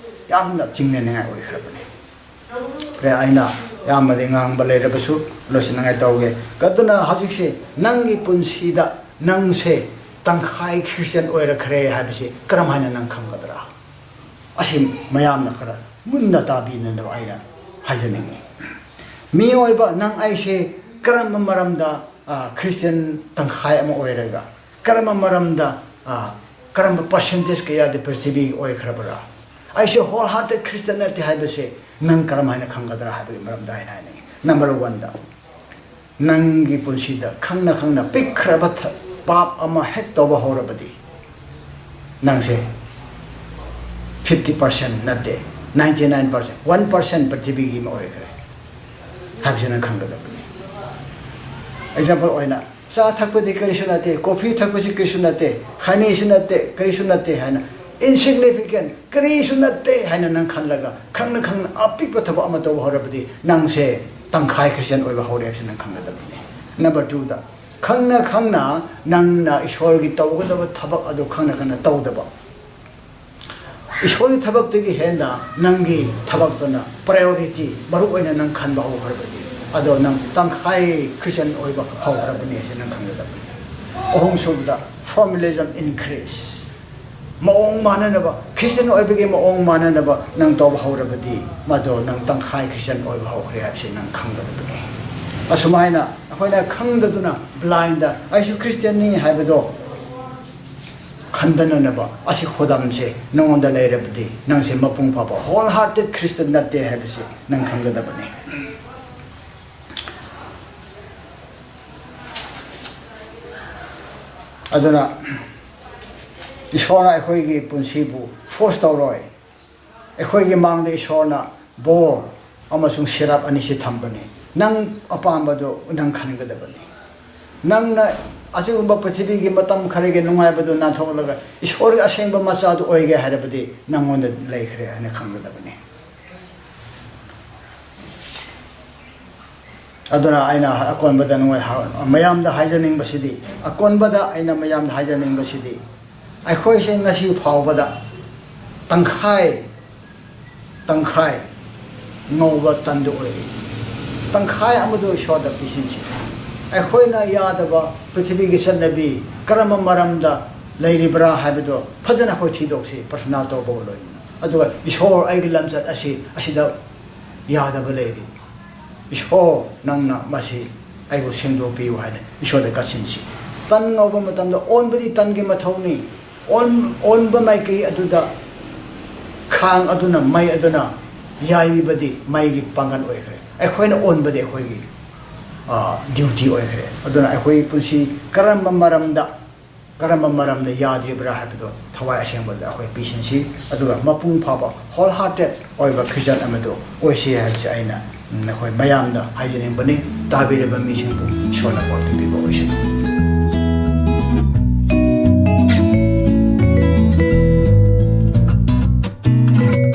ꯌꯥꯝꯅ ꯆꯤꯡꯅꯅꯤꯡꯉꯥꯏ ꯑꯣꯏꯈ꯭ꯔꯕꯅꯤ꯫ ꯐꯔꯦ, ꯑꯩꯅ ꯌꯥꯝꯅꯗꯤ ꯉꯥꯡꯕ ꯂꯩꯔꯕꯁꯨ ꯂꯣꯏꯁꯤꯟꯅꯤꯡꯉꯥꯏ ꯇꯧꯒꯦ꯫ ꯑꯗꯨꯅ ꯍꯧꯖꯤꯛꯁꯦ ꯅꯪꯒꯤ ꯄꯨꯟꯁꯤꯗ ꯅꯪꯁꯦ ꯇꯪꯈꯥꯏ ꯈ꯭ꯔꯤꯁꯇꯤꯌꯥꯟ ꯑꯣꯏꯔꯛꯈ꯭ꯔꯦ ꯍꯥꯏꯕꯁꯤ ꯀꯔꯝ ꯍꯥꯏꯅ ꯅꯪ ꯈꯪꯒꯗ꯭ꯔꯥ? ꯑꯁꯤ ꯃꯌꯥꯝꯅ ꯈꯔ ꯃꯨꯟꯅ ꯇꯥꯕꯤꯅꯅꯕ ꯑꯩꯅ ꯍꯥꯏꯖꯅꯤꯡꯉꯤ꯫ ꯃꯤꯑꯣꯏꯕ ꯅꯪ ꯑꯩꯁꯦ ꯀꯔꯝꯕ ꯃꯔꯝꯗ, ꯑ, ꯈ꯭ꯔꯤꯁꯇꯤꯌꯥꯟ ꯇꯪꯈꯥꯏ ꯑꯃ ꯑꯣꯏꯔꯒ, ꯀꯔꯝꯕ ꯃꯔꯝꯗ, ꯑ, ꯀꯔꯝꯕ percentage ꯀꯌꯥꯗꯤ ꯄ꯭ꯔꯤꯊꯤꯕꯤꯒꯤ ꯑꯣꯏꯈ꯭ꯔꯕ꯭ꯔꯥ? ꯑꯩꯁꯦ whole hearted Christian ꯅꯠꯇꯦ ꯍꯥꯏꯕꯁꯦ ꯅꯪ ꯀꯔꯝ ꯍꯥꯏꯅ ꯈꯪꯒꯗ꯭ꯔꯥ ꯍꯥꯏꯕꯒꯤ ꯃꯔꯝꯗ ꯑꯩꯅ ꯍꯥꯏꯅꯤꯡꯉꯤ꯫ Number one ꯗ, ꯅꯪꯒꯤ ꯄꯨꯟꯁꯤꯗ ꯈꯪꯅ ꯈꯪꯅ ꯄꯤꯛꯈ꯭ꯔꯕ ꯊ-, ꯄꯥꯞ ꯑꯃ ꯍꯦꯛ ꯇꯧꯕ ꯍꯧꯔꯕꯗꯤ, ꯅꯪꯁꯦ fifty percent ꯅꯠꯇꯦ, ninety nine percent, one percent ꯄ꯭ꯔꯤꯊꯤꯕꯤꯒꯤ ꯑꯃ ꯑꯣꯏꯈ꯭ꯔꯦ ꯍꯥꯏꯕꯁꯤ ꯅꯪ ꯈꯪꯒꯗꯕꯅꯤ꯫ Example ꯑꯣꯏꯅ, ꯆꯥ ꯊꯛꯄꯗꯤ ꯀꯔꯤꯁꯨ ꯅꯠꯇꯦ, coffee ꯊꯛꯄꯁꯤ ꯀꯔꯤꯁꯨ ꯅꯠꯇꯦ, ꯈꯩꯅꯤꯁꯨ ꯅꯠꯇꯦ, ꯀꯔꯤꯁꯨ ꯅꯠꯇꯦ ꯍꯥꯏꯅ insignificant, ꯀꯔꯤꯁꯨ ꯅꯠꯇꯦ ꯍꯥꯏꯅ ꯅꯪ ꯈꯜꯂꯒ ꯈꯪꯅ ꯈꯪꯅ ꯑꯄꯤꯛꯄ ꯊꯕꯛ ꯑꯃ ꯇꯧꯕ ꯍꯧꯔꯕꯗꯤ, ꯅꯪꯁꯦ ꯇꯪꯈꯥꯏ ꯈ꯭ꯔꯤꯁꯇꯤꯌꯥꯟ ꯑꯣꯏꯕ ꯍꯧꯔꯦ ꯍꯥꯏꯕꯁꯤ ꯅꯪ ꯈꯪꯒꯗꯕꯅꯤ꯫ Number two ꯗ, ꯈꯪꯅ ꯈꯪꯅ ꯅꯪꯅ ꯏꯁꯣꯔꯒꯤ ꯇꯧꯒꯗꯕ ꯊꯕꯛ ꯑꯗꯨ ꯈꯪꯅ ꯈꯪꯅ ꯇꯧꯗꯕ, ꯏꯁꯣꯔꯒꯤ ꯊꯕꯛꯇꯒꯤ ꯍꯦꯟꯅ ꯅꯪꯒꯤ ꯊꯕꯛꯇꯨꯅ priority, ꯃꯔꯨ ꯑꯣꯏꯅ ꯅꯪ ꯈꯟꯕ ꯍꯧꯈ꯭ꯔꯕꯗꯤ, ꯑꯗꯣ ꯅꯪ ꯇꯪꯈꯥꯏ ꯈ꯭ꯔꯤꯁꯇꯤꯌꯥꯟ ꯑꯣꯏꯕ ꯍꯧꯈ꯭ꯔꯕꯅꯤ ꯍꯥꯏꯁꯦ ꯅꯪ ꯈꯪꯒꯗꯕꯅꯤ꯫ ꯑꯍꯨꯝꯁꯨꯕꯗ, formalism increase꯫ ꯃꯑꯣꯡ ꯃꯥꯟꯅꯅꯕ, ꯈ꯭ꯔꯤꯁꯇꯤꯌꯥꯟ ꯑꯣꯏꯕꯒꯤ ꯃꯑꯣꯡ ꯃꯥꯟꯅꯅꯕ ꯅꯪ ꯇꯧꯕ ꯍꯧꯔꯕꯗꯤ, ꯃꯗꯣ ꯅꯪ ꯇꯪꯈꯥꯏ ꯈ꯭ꯔꯤꯁꯇꯤꯌꯥꯟ ꯑꯣꯏꯕ ꯍꯧꯈ꯭ꯔꯦ ꯍꯥꯏꯕꯁꯤ ꯅꯪ ꯈꯪꯒꯗꯕꯅꯤ꯫ ꯑꯁꯨꯃꯥꯏꯅ ꯑꯩꯈꯣꯏꯅ ꯈꯪꯗꯗꯨꯅ, ꯕ꯭ꯂꯥꯏꯟꯗ "ꯑꯩꯁꯨ ꯈ꯭ꯔꯤꯁꯇꯤꯌꯥꯟꯅꯤ" ꯍꯥꯏꯕꯗꯣ ꯈꯟꯗꯅꯅꯕ ꯑꯁꯤ ꯈꯨꯗꯝꯁꯦ ꯅꯉꯣꯟꯗ ꯂꯩꯔꯕꯗꯤ, ꯅꯪꯁꯦ ꯃꯄꯨꯡ ꯐꯥꯕ ꯍꯣꯜ ꯍꯥꯔꯇꯦꯠ ꯈ꯭ꯔꯤꯁꯇꯤꯌꯥꯟ ꯅꯠꯇꯦ ꯍꯥꯏꯕꯁꯤ ꯅꯪ ꯈꯪꯒꯗꯕꯅꯤ꯫ ꯑꯗꯨꯅ ꯏꯁꯣꯔꯅ ꯑꯩꯈꯣꯏꯒꯤ ꯄꯨꯟꯁꯤꯕꯨ ꯐꯣꯔꯁ ꯇꯧꯔꯣꯏ꯫ ꯑꯩꯈꯣꯏꯒꯤ ꯃꯥꯡꯗ ꯏꯁꯣꯔꯅ ꯕꯣꯔ ꯑꯃꯁꯨꯡ ꯁꯤꯔꯞ ꯑꯅꯤꯁꯤ ꯊꯝꯕꯅꯤ꯫ ꯅꯪ ꯑꯄꯥꯝꯕꯗꯨ ꯅꯪ ꯈꯟꯒꯗꯕꯅꯤ꯫ ꯅꯪꯅ ꯑꯁꯤꯒꯨꯝꯕ ꯄ꯭ꯔꯤꯊꯤꯕꯤꯒꯤ ꯃꯇꯝ ꯈꯔꯒꯤ ꯅꯨꯡꯉꯥꯏꯕꯗꯨ ꯅꯥꯟꯊꯣꯛꯂꯒ ꯏꯁꯣꯔꯒꯤ ꯑꯁꯦꯡꯕ ꯃꯆꯥꯗꯨ ꯑꯣꯏꯒꯦ ꯍꯥꯏꯔꯕꯗꯤ, ꯅꯪꯉꯣꯟꯗ ꯂꯩꯈ꯭ꯔꯦ ꯍꯥꯏꯅ ꯈꯪꯒꯗꯕꯅꯤ꯫ ꯑꯗꯨꯅ ꯑꯩꯅ ꯑꯀꯣꯟꯕꯗ ꯅꯉꯣꯟ-, ꯃꯌꯥꯝꯗ ꯍꯥꯏꯖꯅꯤꯡꯕꯁꯤꯗꯤ, ꯑꯀꯣꯟꯕꯗ ꯑꯩꯅ ꯃꯌꯥꯝꯗ ꯍꯥꯏꯖꯅꯤꯡꯕꯁꯤꯗꯤ, ꯑꯩꯈꯣꯏꯁꯦ ꯉꯁꯤ ꯐꯥꯎꯕꯗ ꯇꯪꯈꯥꯏ, ꯇꯪꯈꯥꯏ ꯉꯧꯕ ꯇꯟꯗꯨ ꯑꯣꯏꯔꯤ, ꯇꯪꯈꯥꯏ ꯑꯃꯗꯨ ꯏꯁꯣꯔꯗ ꯄꯤꯁꯤꯟꯁꯤ꯫ ꯑꯩꯈꯣꯏꯅ ꯌꯥꯗꯕ ꯄ꯭ꯔꯤꯊꯤꯕꯤꯒꯤ ꯆꯠꯅꯕꯤ ꯀꯔꯝꯕ ꯃꯔꯝꯗ ꯂꯩꯔꯤꯕ꯭ꯔꯥ ꯍꯥꯏꯕꯗꯨ ꯐꯖꯅ ꯑꯩꯈꯣꯏ ꯊꯤꯗꯣꯛꯁꯤ, ꯄ꯭ꯔꯊꯅꯥ ꯇꯧꯕꯒ ꯂꯣꯏꯅꯅ꯫ ꯑꯗꯨꯒ "ꯏꯁꯣꯔ, ꯑꯩꯒꯤ ꯂꯝꯆꯠ ꯑꯁꯤ, ꯑꯁꯤꯗ ꯌꯥꯗꯕ ꯂꯩꯔꯤ꯫ ꯏꯁꯣꯔ, ꯅꯪꯅ ꯃꯁꯤ ꯑꯩꯕꯨ ꯁꯦꯡꯗꯣꯛꯄꯤꯌꯨ" ꯍꯥꯏꯅ ꯏꯁꯣꯔꯗ ꯀꯠꯁꯤꯟꯁꯤ꯫ ꯇꯟ ꯉꯧꯕ ꯃꯇꯝꯗ ꯑꯣꯟꯕꯗꯤ ꯇꯟꯒꯤ ꯃꯊꯧꯅꯤ꯫ ꯑꯣꯟ-, ꯑꯣꯟꯕ ꯃꯥꯏꯀꯩ ꯑꯗꯨꯗ ꯈꯥꯡ ꯑꯗꯨꯅ, ꯃꯩ ꯑꯗꯨꯅ ꯌꯥꯏꯕꯤꯕꯗꯤ ꯃꯩꯒꯤ ꯄꯥꯡꯒꯜ ꯑꯣꯏꯈ꯭ꯔꯦ꯫ ꯑꯩꯈꯣꯏꯅ ꯑꯣꯟꯕꯗꯤ ꯑꯩꯈꯣꯏꯒꯤ, ꯑ, ꯗ꯭ꯌꯨꯇꯤ ꯑꯣꯏꯈ꯭ꯔꯦ꯫ ꯑꯗꯨꯅ ꯑꯩꯈꯣꯏ ꯄꯨꯟꯁꯤ ꯀꯔꯝꯕ ꯃꯔꯝꯗ, ꯀꯔꯝꯕ ꯃꯔꯝꯗ ꯌꯥꯗ꯭ꯔꯤꯕ꯭ꯔꯥ ꯍꯥꯏꯕꯗꯣ ꯊꯋꯥꯏ ꯑꯁꯦꯡꯕꯗ ꯑꯩꯈꯣꯏ ꯄꯤꯁꯤꯟꯁꯤ, ꯑꯗꯨꯒ ꯃꯄꯨꯡ ꯐꯥꯕ ꯍꯣꯜ ꯍꯥꯔꯇꯦꯠ ꯑꯣꯏꯕ ꯈ꯭ꯔꯤꯁꯇꯤꯌꯥꯟ ꯑꯃꯗꯨ ꯑꯣꯏꯁꯤ ꯍꯥꯏꯕꯁꯦ ꯑꯩꯅ ꯅꯈꯣꯏ ꯃꯌꯥꯝꯗ ꯍꯥꯏꯖꯅꯤꯡꯕꯅꯤ꯫ ꯇꯥꯕꯤꯔꯤꯕ ꯃꯤꯁꯤꯡꯕꯨ ꯏꯁꯣꯔꯅ ꯄꯥꯎ ꯄꯤꯕꯤꯕ ꯑꯣꯏꯁꯅꯨ꯫